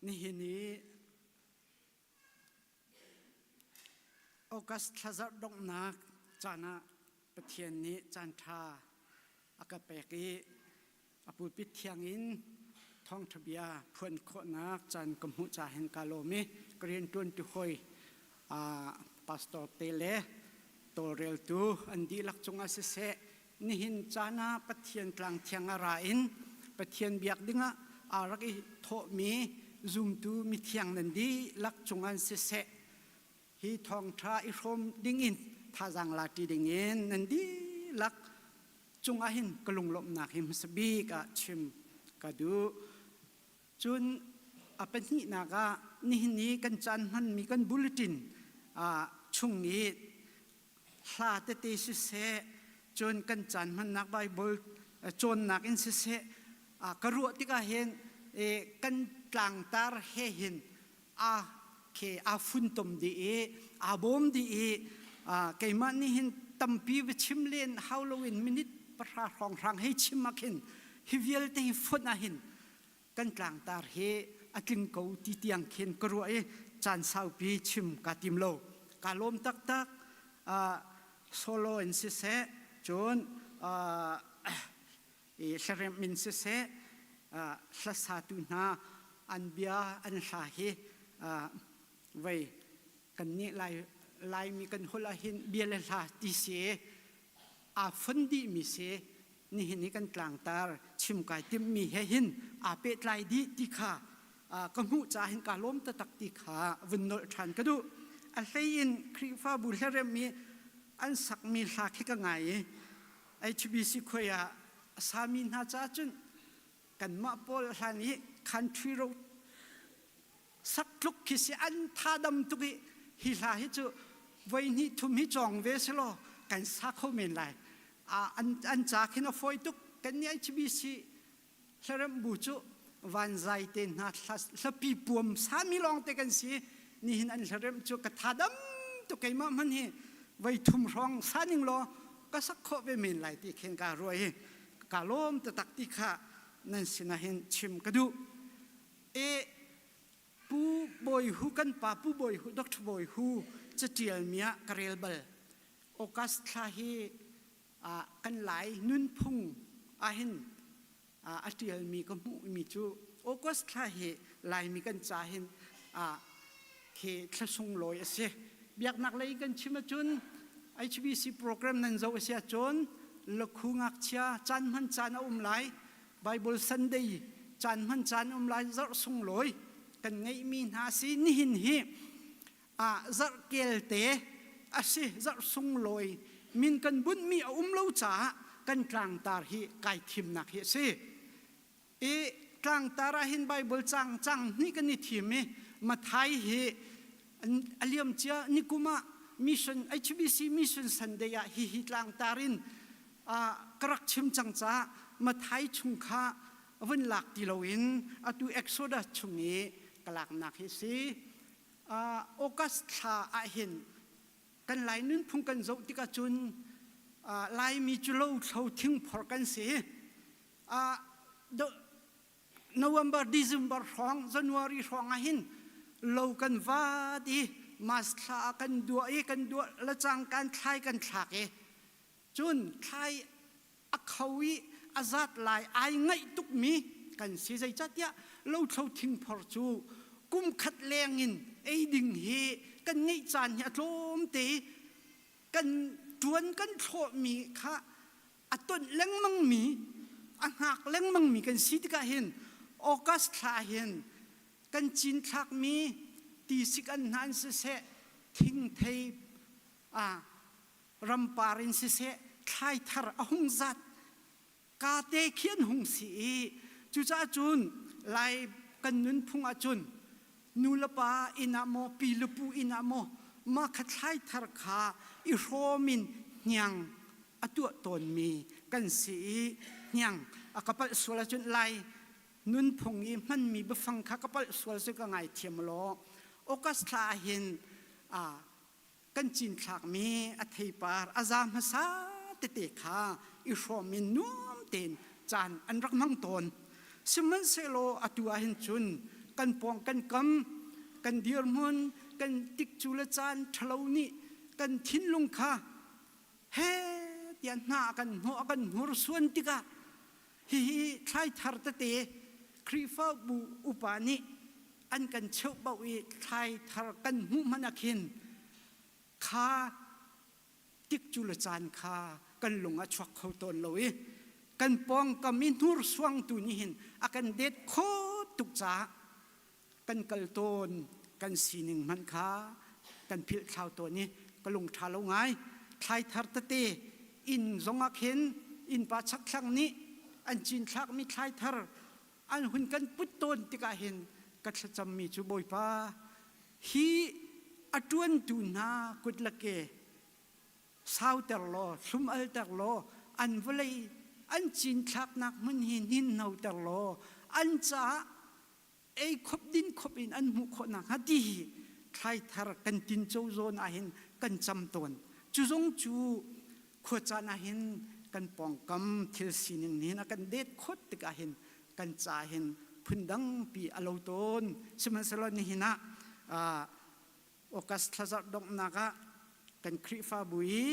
Nihin i August thla zarh donghnak caan ah Pathian nih caanṭha a ka pek i a pulpit thiang in thawngṭha bia phuan khawhnak caan ka hmuh ca hin kaa lawm i ka rianṭuantu hawi pastor te le tawlreltu an dihlak cungah siseh nihin caan ah Pathian tlang thiang a ra in Pathian biak dingah aa rak i thawhmi zumtu mithiang nan dihlak cungah siseh hi thawngṭha i hrawm dingin thazaang la ṭi dingin nan dihlak cungah hin ka lunglawmhnak hi hmasa bik ah chim ka duh. Cun a pahnihnak ah nihin i kan caan hmanmi kan bulletin chung i Hla tete siseh, cun kan caan hmannak Bible cawnnak in siseh, ka ruah tikah hin kan tlangtar he hin a ke aa funtom dih i aa bawm dih i keimah nih hin tampi va chim len hau loin minute pahra hrawnghrang hei chim ah khin hi vialte hi fonh ah hin kan tlangtar hi a tling ko ti tiang khin ka ruah i caan saupi chim kaa tim lo. Kaa lawm taktak. Solo in siseh, cun i hlaremh in siseh hlasatu hna an bia an hla hi vei kannih lai Laimi kan holh ah hin bia le hla ti si aa fon dihmi si nihin i kan tlangtar chim kai timhmi he hin aa pehtlai dih ti kha ka hmuh caah hin kaa lawm taktak ti kha vun nolh ṭhan ka duh. A hlei in Khrihfabu hlaremh i an sakmi hla khi ka ngai i HBC khuai ah a sami hna caah cun kanmah pawl hlan i country road sak tluk khi si an tha dam tuk i hi hla hi cu voi hnih thum hi cawng ve selaw kan sa kho men lai. An, an ca khin a fawi tuk. Kan nih HBC Hlaremh bu cu vanzai te hna hlapi puam sami lawng te kan si. Nihin an hlaremh cu ka tha dam tuk keimah hman hi voi thum hrawng sa ning law ka sak khawh ve men lai ti khin ka ruah i ka lawm taktak ti kha nan sinah hin chim ka duh. E Pu Bawi Hu kan pa Pu Bawi Hu Dr. Bawi Hu catial mi ah ka rel bal. August thla hi kan Lai nunphung ahhin a ṭialmi ka hmuhmi cu August thla hi Laimi kan ca hin khi thla sunglawi a si. Biaknak lei kan chim ahcun HBC program nan zoh a si ahcun lakhu ngakchia caan hman caan a um lai. Bible Sunday caan hman caan um lai zarh sunglawi kan ngeihmi hna si nihin hi zarhkel te a si zarh sunglawi min kan bunhmi a um lo caah kan tlangtar hi kai thimnak hi a si i tlangtar ah hin Bible cang cang hnih kan i thim i Mathai hi a liam cia nikum ah mission HBC mission Sunday ah hi hi tlangtar in ka rak chim cang caah Mathai chung kha vun lak ti loin atu Exodus chung i ka laknak hi si. August thla ahhin kan Lai nunphung kan zoh tikah cun Laimi cu lothlo thingphor kan si. November, December hrawng, January hrawng ahhin lo kan vat i March thla ah kan duah i kan duah le cang kan thlai kan thlak i cun thlai a kho i a zat lai ai ngaih tukmi kan si zeicahtiah lothlo thingphor cu kum khat leng in ei ding hi kan ngeih caan hi a tlawm te kan tuan kan thlawhmi kha a tonh lengmang mi a hngak lengmang mi kan si tikah hin August thla hin kan cin thlakmi tisik an hna an siseh thingthei a rampar in siseh thlai thar a hung zat ka te khi an hung si i cucaah cun lai kan nunphung ahcun nu le pa inn ah maw pi le pu inn ah maw mah kha thlai thar kha i hrawm in hniang a tuah tawnmi kan si i hniang a ka palh sual ahcun lai nunphung i hmanmi biafang kha ka palh sual cu ka ngaithiam law August thla ah hin kan cinthlakmi a theipar a za hmasa tete kha i hrawm in nuam tein caan an rak hmang tawn. Sihmanhsehlaw atu ah hin cun kan pawng kan kam kan dirhmun kan tikcu le caan ṭhalo nih kan thinlung kha he tiah hna a kan hnawh a kan hnursuan tikah hihi thlaithar tete Khrihfabu upa nih an kan cheuhbauh i thlaithar kan hmuh hmanh ah khin kha tikcu le caan kha kan lung a chuak kho tawn lo i kan pawngkam i hnursuangtu nih hin a kan det kho tuk caah kan kal tawn kan sining hmanh kha kan philh thlau tawn i ka lung ṭha lo ngai thlaithar tete inn zong ah khin innpa chakthlang nih an cinthlakmi thlaithar an hun kan put tawn tikah hin ka thlacammi cu Bawipa hi a ṭuantu hna kut le ke. Sauter law, thlum alter law, an vawlei an cinthlaknak hmun hi hninhnoter law, an caah ei khop din khop in an hmuh khawh nakhnga ti hi thlaithar kan tinco zawn ahhin kan cam tawn. Cu zong cu khuacaan ahhin kan pawngkam thil sining nih hin a kan det khawt tik ahhin kan ca hin phundang pi a lo tawn. Sihmanhsehlaw nihin ah August thlazarh donghnak ah kan Khrihfabu i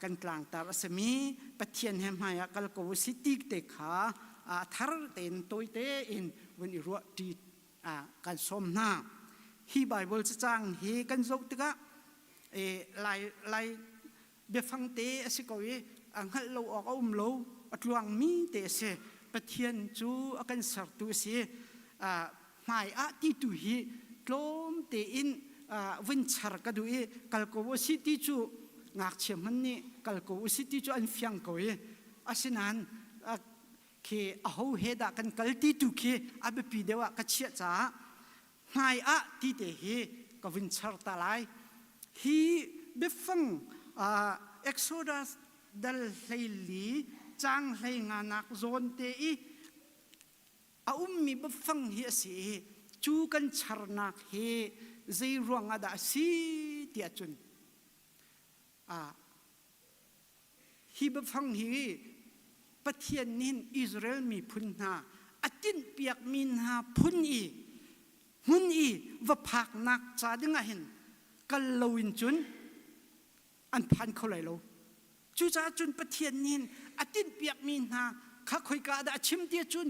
kan tlangtar a simi Pathian he hmai ah kal ko si ti te kha a thar tein tawi tein vun i ruah ṭi kan sawm hna. Hi Bible cacang hi kan zoh tikah lai lai biafang te a si ko i a hngalh lo awk a um lo a tluangmi te a si Pathian cu a kan sertu a si hmai ah ti tu hi tlawm tein vun char ka duh i kal ko u si ti cu ngakchia hmanh nih kal ko u si ti cu an fiang ko i asinain khi aho he dah kan kal ti tu khi a biapi deuh ah ka chiah caah hmai ah ti te hi ka vun char ta lai. Hi biafang Exodus dal 14 caang 15nak zawn te i a ummi biafang hi a si i cu kan charnak hi zei ruang ah dah a si tiah cun Hi biafang hi Pathian nih Israel miphun hna a tinhpiakmi hna phun i hmun i va phaknak ca dingah hin kal loin cun an phan kho lai lo. Cucaah cun Pathian nih a tinhpiakmi hna kha khoika ah dah a chim ti ahcun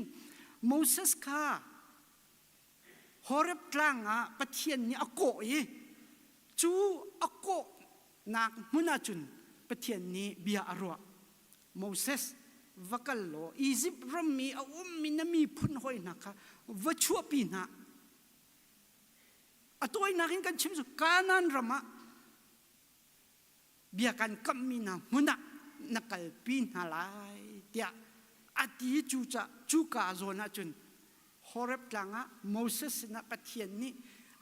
Moses kha Horeb tlang ah Pathian nih a kawh i cu a kawhnak hmun ahcun Pathian nih bia a ruah. Moses va kal law Izipt ram i a ummi na miphun hawi hna kha va chuahpi hna. A tawinak in kan chim cu Kanaan ram ah bia kan kamhmi hna hmun ah na kalpi hna lai tiah a ti cu ca cuka zawn ah cun Horeb tlang ah Moses sinah Pathian nih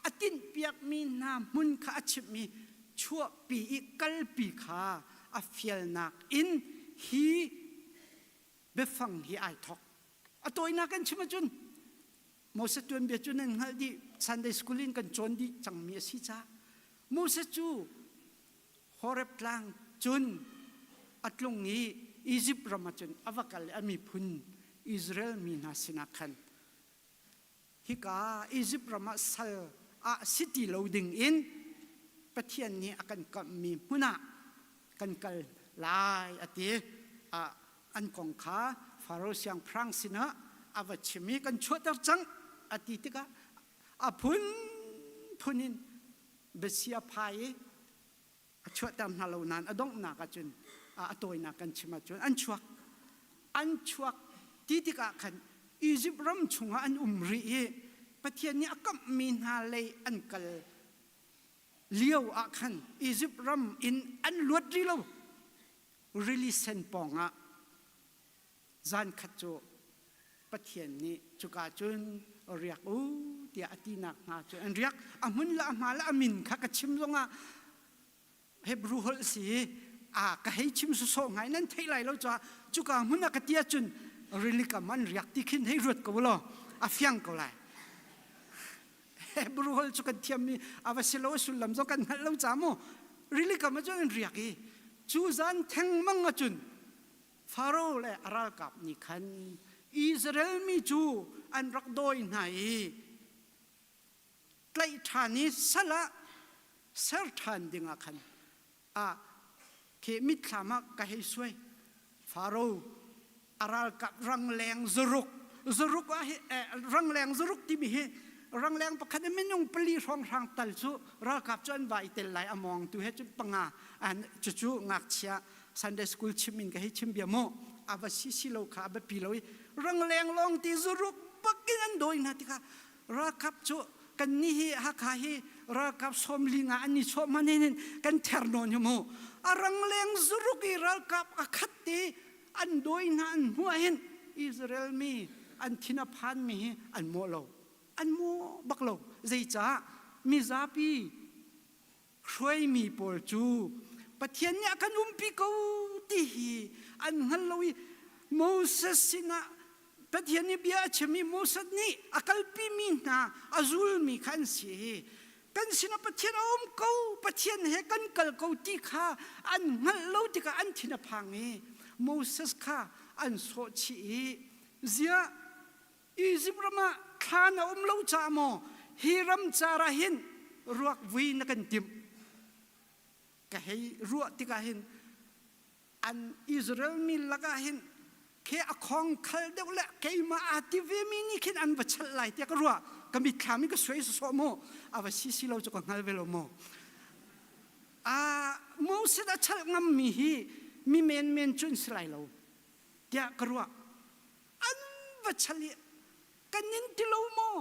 a tinhpiakmi hna hmun kha a chimhmi chuahpi i kalpi kha a fialnak in hi biafang hi ai thawk. A tawinak kan chim ahcun Moses tuanbia cu nan hngalh dih Sunday school in kan cawn dih cangmi a si caah Moses cu Horeb tlang cun a tlung i Izipt ram ah cun a va kal i a miphun Israel mi hna sinah khan hika Izipt ram ah sal ah si ti lo ding in Pathian nih a kan kamhmi hmun ah kan kal lai a ti. An kong kha Faro siangpahrang sinah a va chim i kan chuahter cang a ti tikah a phunphun in biasia phai i a chuahter hna lo nain a donghnak ahcun a tawinak kan chim ahcun an chuak. An chuak ti tikah khan Izipt ram chungah an um rih i Pathian nih a kamhmi hna lei an kal lio ah khan Izipt ram in an luat rih lo. Rili sen pawngah zan khat cu Pathian nih cuka cun riak u tiah a tinak hna cu an riak. A hmun le a hma le a min kha ka chim zongah Hebrew holh si a ka hei chim sawsawh ngai nan theih lai lo caah cuka hmun ah ka ti ahcun rili kam an riak ti khin hei ruat ko law a fiang ko lai. Hebrew holh cu kan thiammi a va si lo sullam zong kan hngalh lo ca mu rili kam ah cun an riak i cu zan thengmang ahcun Faro le a ralkap nih khan Israel mi cu an rak dawi hna i tlaih ṭhan i sal ah ser ṭhan dingah khan a khi mitthlam ah ka hei suai Faro a ralkap rangleng zaruk zaruk ah hi rangleng zaruk timi hi rangleng pakhat in minung pali hrawnghrang tal cu ralkap cu an va i tel lai a mawngtu he cun panga an cucu ngakchia Sunday school chim in ka hei chim bia mu a va si si lo kha a biapi lo i rangleng lawng ti zaruk bakin an dawi hna tikah ralkap cu kan nih hi Hakha hi ralkap 45 nga an ni chuah man hin kan ther nawn hi mu a rangleng zuruk i ralkap a khat te an dawi hna an hmuh hin Israel mi an thin a phan mi hi an mawh lo an mawh bak lo zeicah mizapi hruaimi pawl cu Pathian nih a kan umpi ko ti hi an hngal lo i Moses sinah Pathian nih bia a chim i Moses nih a kalpimi hna a zulmi kha an si i kan sinah Pathian a um ko Pathian he kan kal ko ti kha an hngalh lo tikah an thin a phang i Moses kha an sawh chih i ziah Izipt ram ah thlan a um lo caah maw hi ram car ah hin ruak vui na kan timh ka hei ruah tikah hin an Israel mi lakah hin khe a khong khal deuh le keimah aa ti ve mi nih khin an va chalh lai tiah ka ruah ka mitthlam in ka suai sawsawh mu a va si si lo cu ka hngal ve lo mu a Moses a chalh ngam mi hi mi menmen cu an si lai lo tiah ka ruah an va chal i kan nin ti lo maw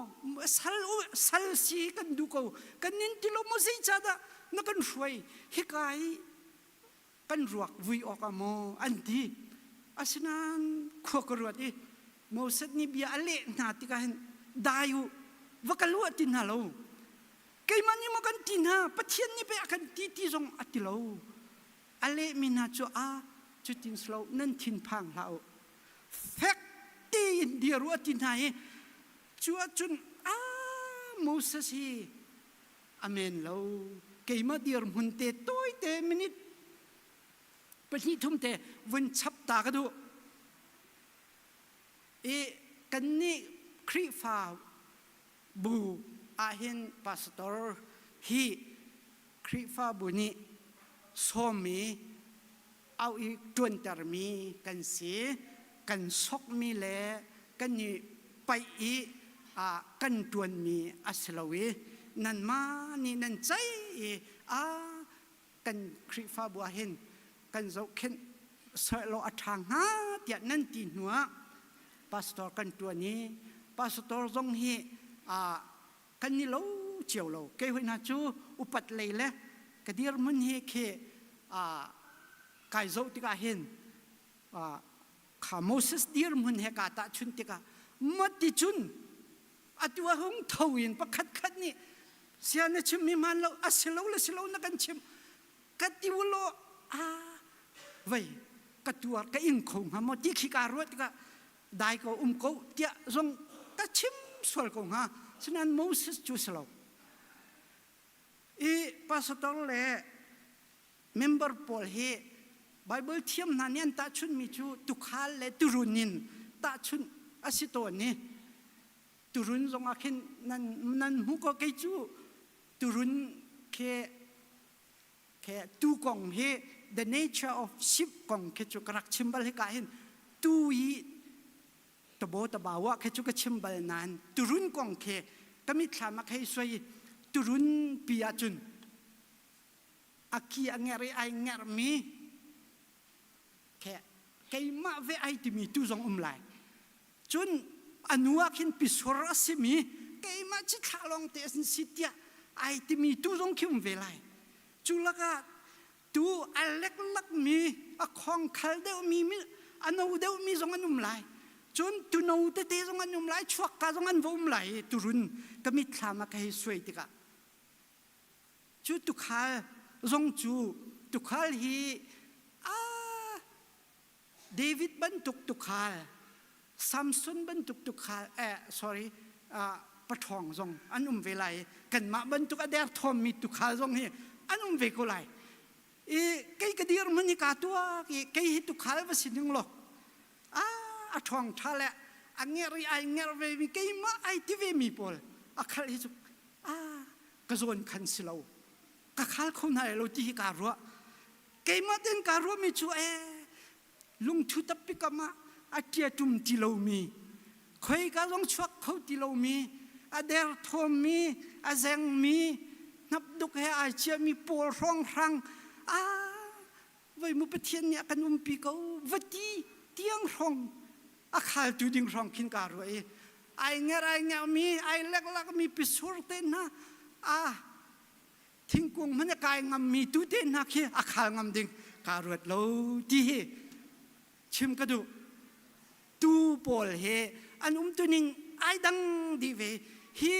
sal sal si kan duh ko kan nin ti lo maw zeicahdah na kan hruai hika hi kan ruak vui awk ah maw an ti asinain khua ka ruat i Moses nih bia a leh hna tikah hin dai u va kal u a ti hna lo keimah nih maw kan ti hna Pathian nih pei a kan ti ti zong a ti lo a lehmi hna cu a cutin si lo nan thinphang hlah u fek tein dir u a ti hna i cu ahcun a Moses hi amen lo keimah dirhmun te tawite minute pahnih thum te vun chap ta ka duh i kannih Khrihfa bu ahhin pastor hi Khrihfabu nih sawmmi au i ṭuantermi kan si kan sokmi le kan i paih i kan ṭuanmi a si lo i nanmah nih nan ceih i a kan Khrihfabu ah hin kan zohkhenh sehlaw a ṭha hnga tiah nan ti hnuah pastor kan ṭuan i pastor zong hi kan ni lo cio lo kei hoi hna cu upat lei le ka dirhmun hi khi kai zoh tikah hin kha Moses dirhmun he kaa tahchunh tikah mati cun atu a hung tho in pakhat khat nih sia na chimmi hmaan lo a si lo le si lo na kan chim ka ti ulaw a vei ka tuar ka ing kho hnga maw ti khi kaa ruah tikah dai ko um ko tiah zong ka chim sual ko hnga sinain Moses cu si lo i pastor le member pawl hi Bible thiam hna nih an tahchunhmi cu tukhal le turun in tahchunh a si tawn i turun zong ah khin nan nan hmu ko kei cu turun khi khi tu kong hi the nature of sheep kong khi cu ka rak chim bal hika hin tu i tabo tabawa khi cu ka chim bal nain turun kong khi ka mitthlam ah khei soi turun pi ahcun a ki a ngerh i ai ngerhmi keimah ve ai timi tu zong um lai cun a nu ah khin pisur a simi keimah ci thlah lawng te an si tiah ai timi tu zong khi um ve lai cu lakah tu a leklakmi a khong khal deuhmi a no deuhmi zong an um lai cun tuno tete zong an um lai chuakka zong an va um lai i turun ka mitthlam ah ka hei suai tikah Cu tukhal zong cu tukhal hi a David bantuk tukhal Samson bantuk tukhal eh sorry paṭhawng zong an um ve lai i kanmah bantuk a derthawmmi tukhal zong hi an um ve ko lai i kei ka dirhmun hi kaa tuak i kei hi tukhal va si ning law a a ṭhawng ṭha le a ngerh i ai ngerh ve mi keimah ai ti ve mi pawl a khalh hi cu a ka zawn khan si lo ka khal kho hna lo ti hi kaa ruah keimah ten kaa ruahmi cu ee lungthu tappi kam ah a ṭia ṭum ti lomi khoika zong chuak kho ti lomi a derthawmmi a zengmi hnapduk he ai chiahmi pawl hrawnghrang a voi mu Pathian nih a kan umpi ko va ti tiang hrawng a khaltu ding hrawng khin kaa ruah i ai ngerh ai ngerhmi ai leklakmi pisur te hna a thingkung hmanh a kai ngammi tu te hna khi a khal ngam ding kaa ruat lo ti hi chim ka duh tu pawl he an umtuning ai dang dih ve hi.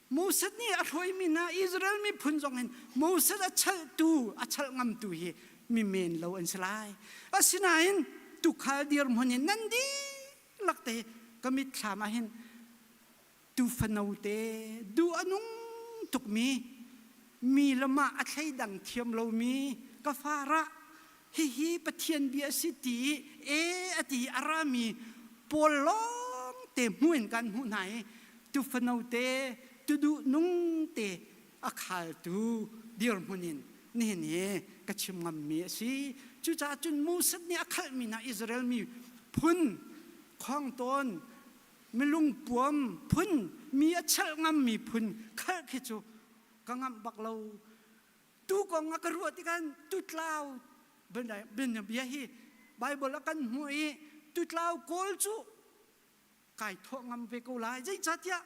Moses nih a hruaimi hna Israel miphun zong hin Moses a chalhtu, a chalh ngamtu hi mi men lo an si lai. Asinain tuukhal dirhmun in nan dihlak te ka mitthlam ah hin tuufano te duh a nung tukmi mi le mah a thleidang thiam lomi ka farah hihi Pathian bia a si ti i e a ti i a rami pawl lawng te hmu in kan hmuh hna i tufano te tuduh nung te a khaltu dirhmun in nihin hi ka chim ngammi a si. Cucaah cun Moses nih a khalhmi hna Israel mi phun khawngtawn milung puam phun mi a chelh ngammi phun khalh khi cu ka ngamh bak lo. Tu kong a ka ruah tikah tutlau bia hi Bible a kan hmuh i tutlau kawl cu kai thawh ngam ve ko lai. Zeicahtiah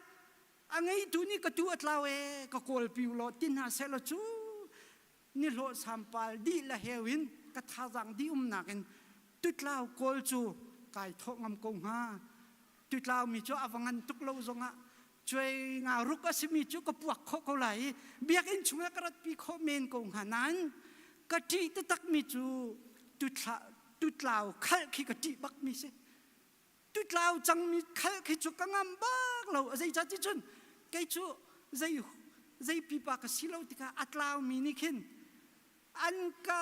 a ngeitu nih ka tu a tlau ee ka kawl pi law ti hna seh law cu nihlawh sampal dih le heu in ka thazaang dih umnak in tutlau kawl cu kai thawh ngam ko hnga. Tutlau mi cu a va ngan tuk lo zongah cuai nga ruk a simi cu ka puak khawh ko lai i biakinn chungah ka ratpi khawh men ko hnga nain ka ṭih taktakmi cu tutlau khalh khi ka ṭih bakmi si. Tutlau cangmi khalh khi cu ka ngam bak lo. Zeicah ti cun kei cu zei zei pipa ka si lo tikah a tlaumi nih khin an ka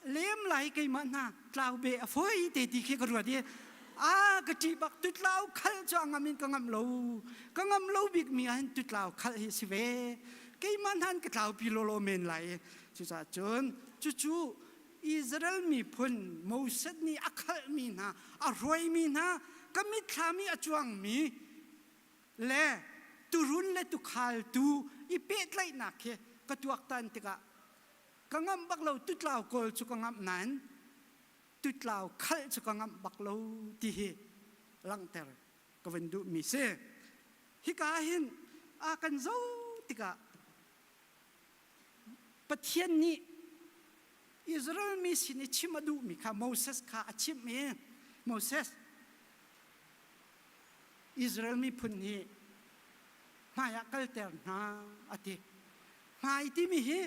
lem lai keimah hna tlau be a foi te ti khi ka ruat i a ka ṭih bak tutlau khal cu a ngam in ka ngam lo ka ngam lo bik mi ah hin tutlau khal hi si ve keimah hna ka tlau pi lawlaw men lai cucaah cun cucu Israel miphun Moses nih a khalhmi hna a hruaimi hna ka mitthlam i a cuangmi le turun le tukhal tu i pehtlaihnak khi ka tuaktan tikah ka ngamh bak lo tutlau kawl cu ka ngamh nain tutlau khalh cu ka ngamh bak lo ti hi langhter ka van duhmi si hika hin a kan zo tikah Pathian nih Israel mi sin i chim a duhmi kha Moses kha a chimh i Moses Israel miphun hi hmai ah kalter hna a ti. Hmai timi hi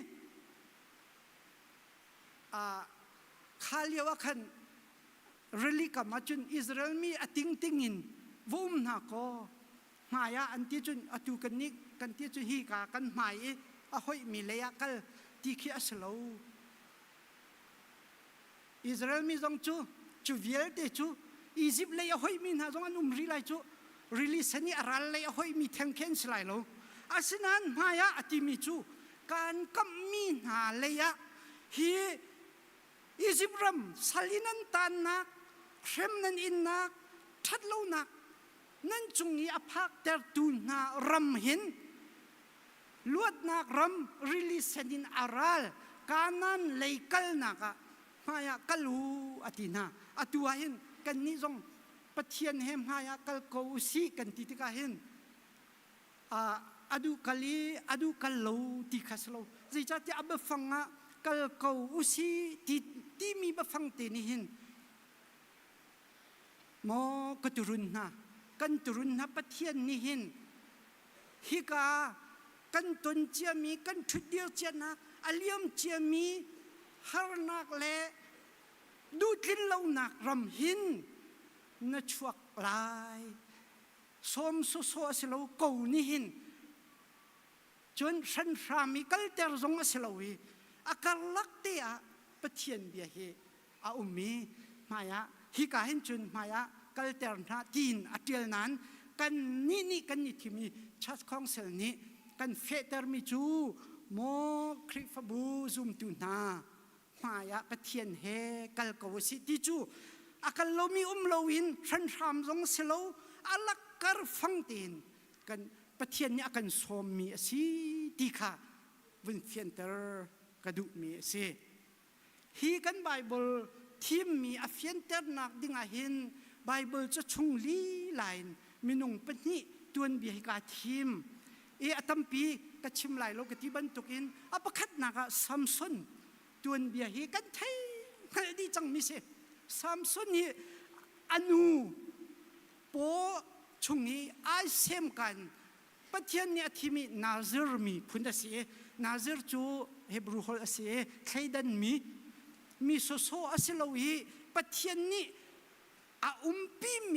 kha lio ah khan rili kam ah cun Israel mi a tingting in va um hna kaw hmai ah an ti cun atu kan nih kan ti cu hi ka kan hmai i a hoihmi lei ah kal ti khi a si lo. Israel mi zong cu cu vialte cu Izipt lei a hoihmi hna zong an um rih lai cu rili sen i a ral lei a hoihmi theng khi an si lai lo. Asinain hmai ah a timi cu kaan kamhmi hna lei ah hi Izipt ram sal in an taannak, hrem nan innak, ṭhatlonak nan cung i a phaktertu hna ram hin luatnak ram rili sen in a ral Kanaan lei kalnak ah hmaiah kal u a ti hna. Atu ah hin kannih zong Pathian he hmaiah kal ko u sih kan ti tikah hin a duh kal i a duh kal lo ti kha si lo. Zeicahtiah a biafang ah kal ko u sih ti timi biafang te nih hin maw ka turun hna kan turun hna Pathian nih hin hika kan ton ciami kan ṭhutdir cianak a liam ciami harnak le duhtlin lonak ram hin na chuak lai sawm sawsawh a si lo ko nih hin cun hranhram i kalter zong a si lo i a karlak te ah Pathian bia hi a um i hmaiah hika hin cun hmaiah kalter hna tiin a ṭial nain kan nih nih kan i thim i Church Council nih kan fehtermi cu maw Khrihfabu zumtu hna hmaiah Pathian he kal ko u sih ti cu a kal lomi um loin hranhram zong si lo a lakkar fang tein kan Pathian nih a kan sawmmi a si ti kha vun fianter ka duhmi a si. Hi kan Bible thimmi a fianternak dingah hin Bible cu chung lila in minung pahnih tuanbia hi kaa thim. I a tampi ka chim lai lo ka ti bantukin a pakhatnak ah Samson tuanbia hi kan thei hngalh dih cangmi si. Samson hi a nu paw chung i ai sem kan. Pathian nih a thimi Nazir mi phun a si i Nazir cu Hebrew holh a si i thleidan mi mi sawsawh a si lo i Pathian nih a umpi mi.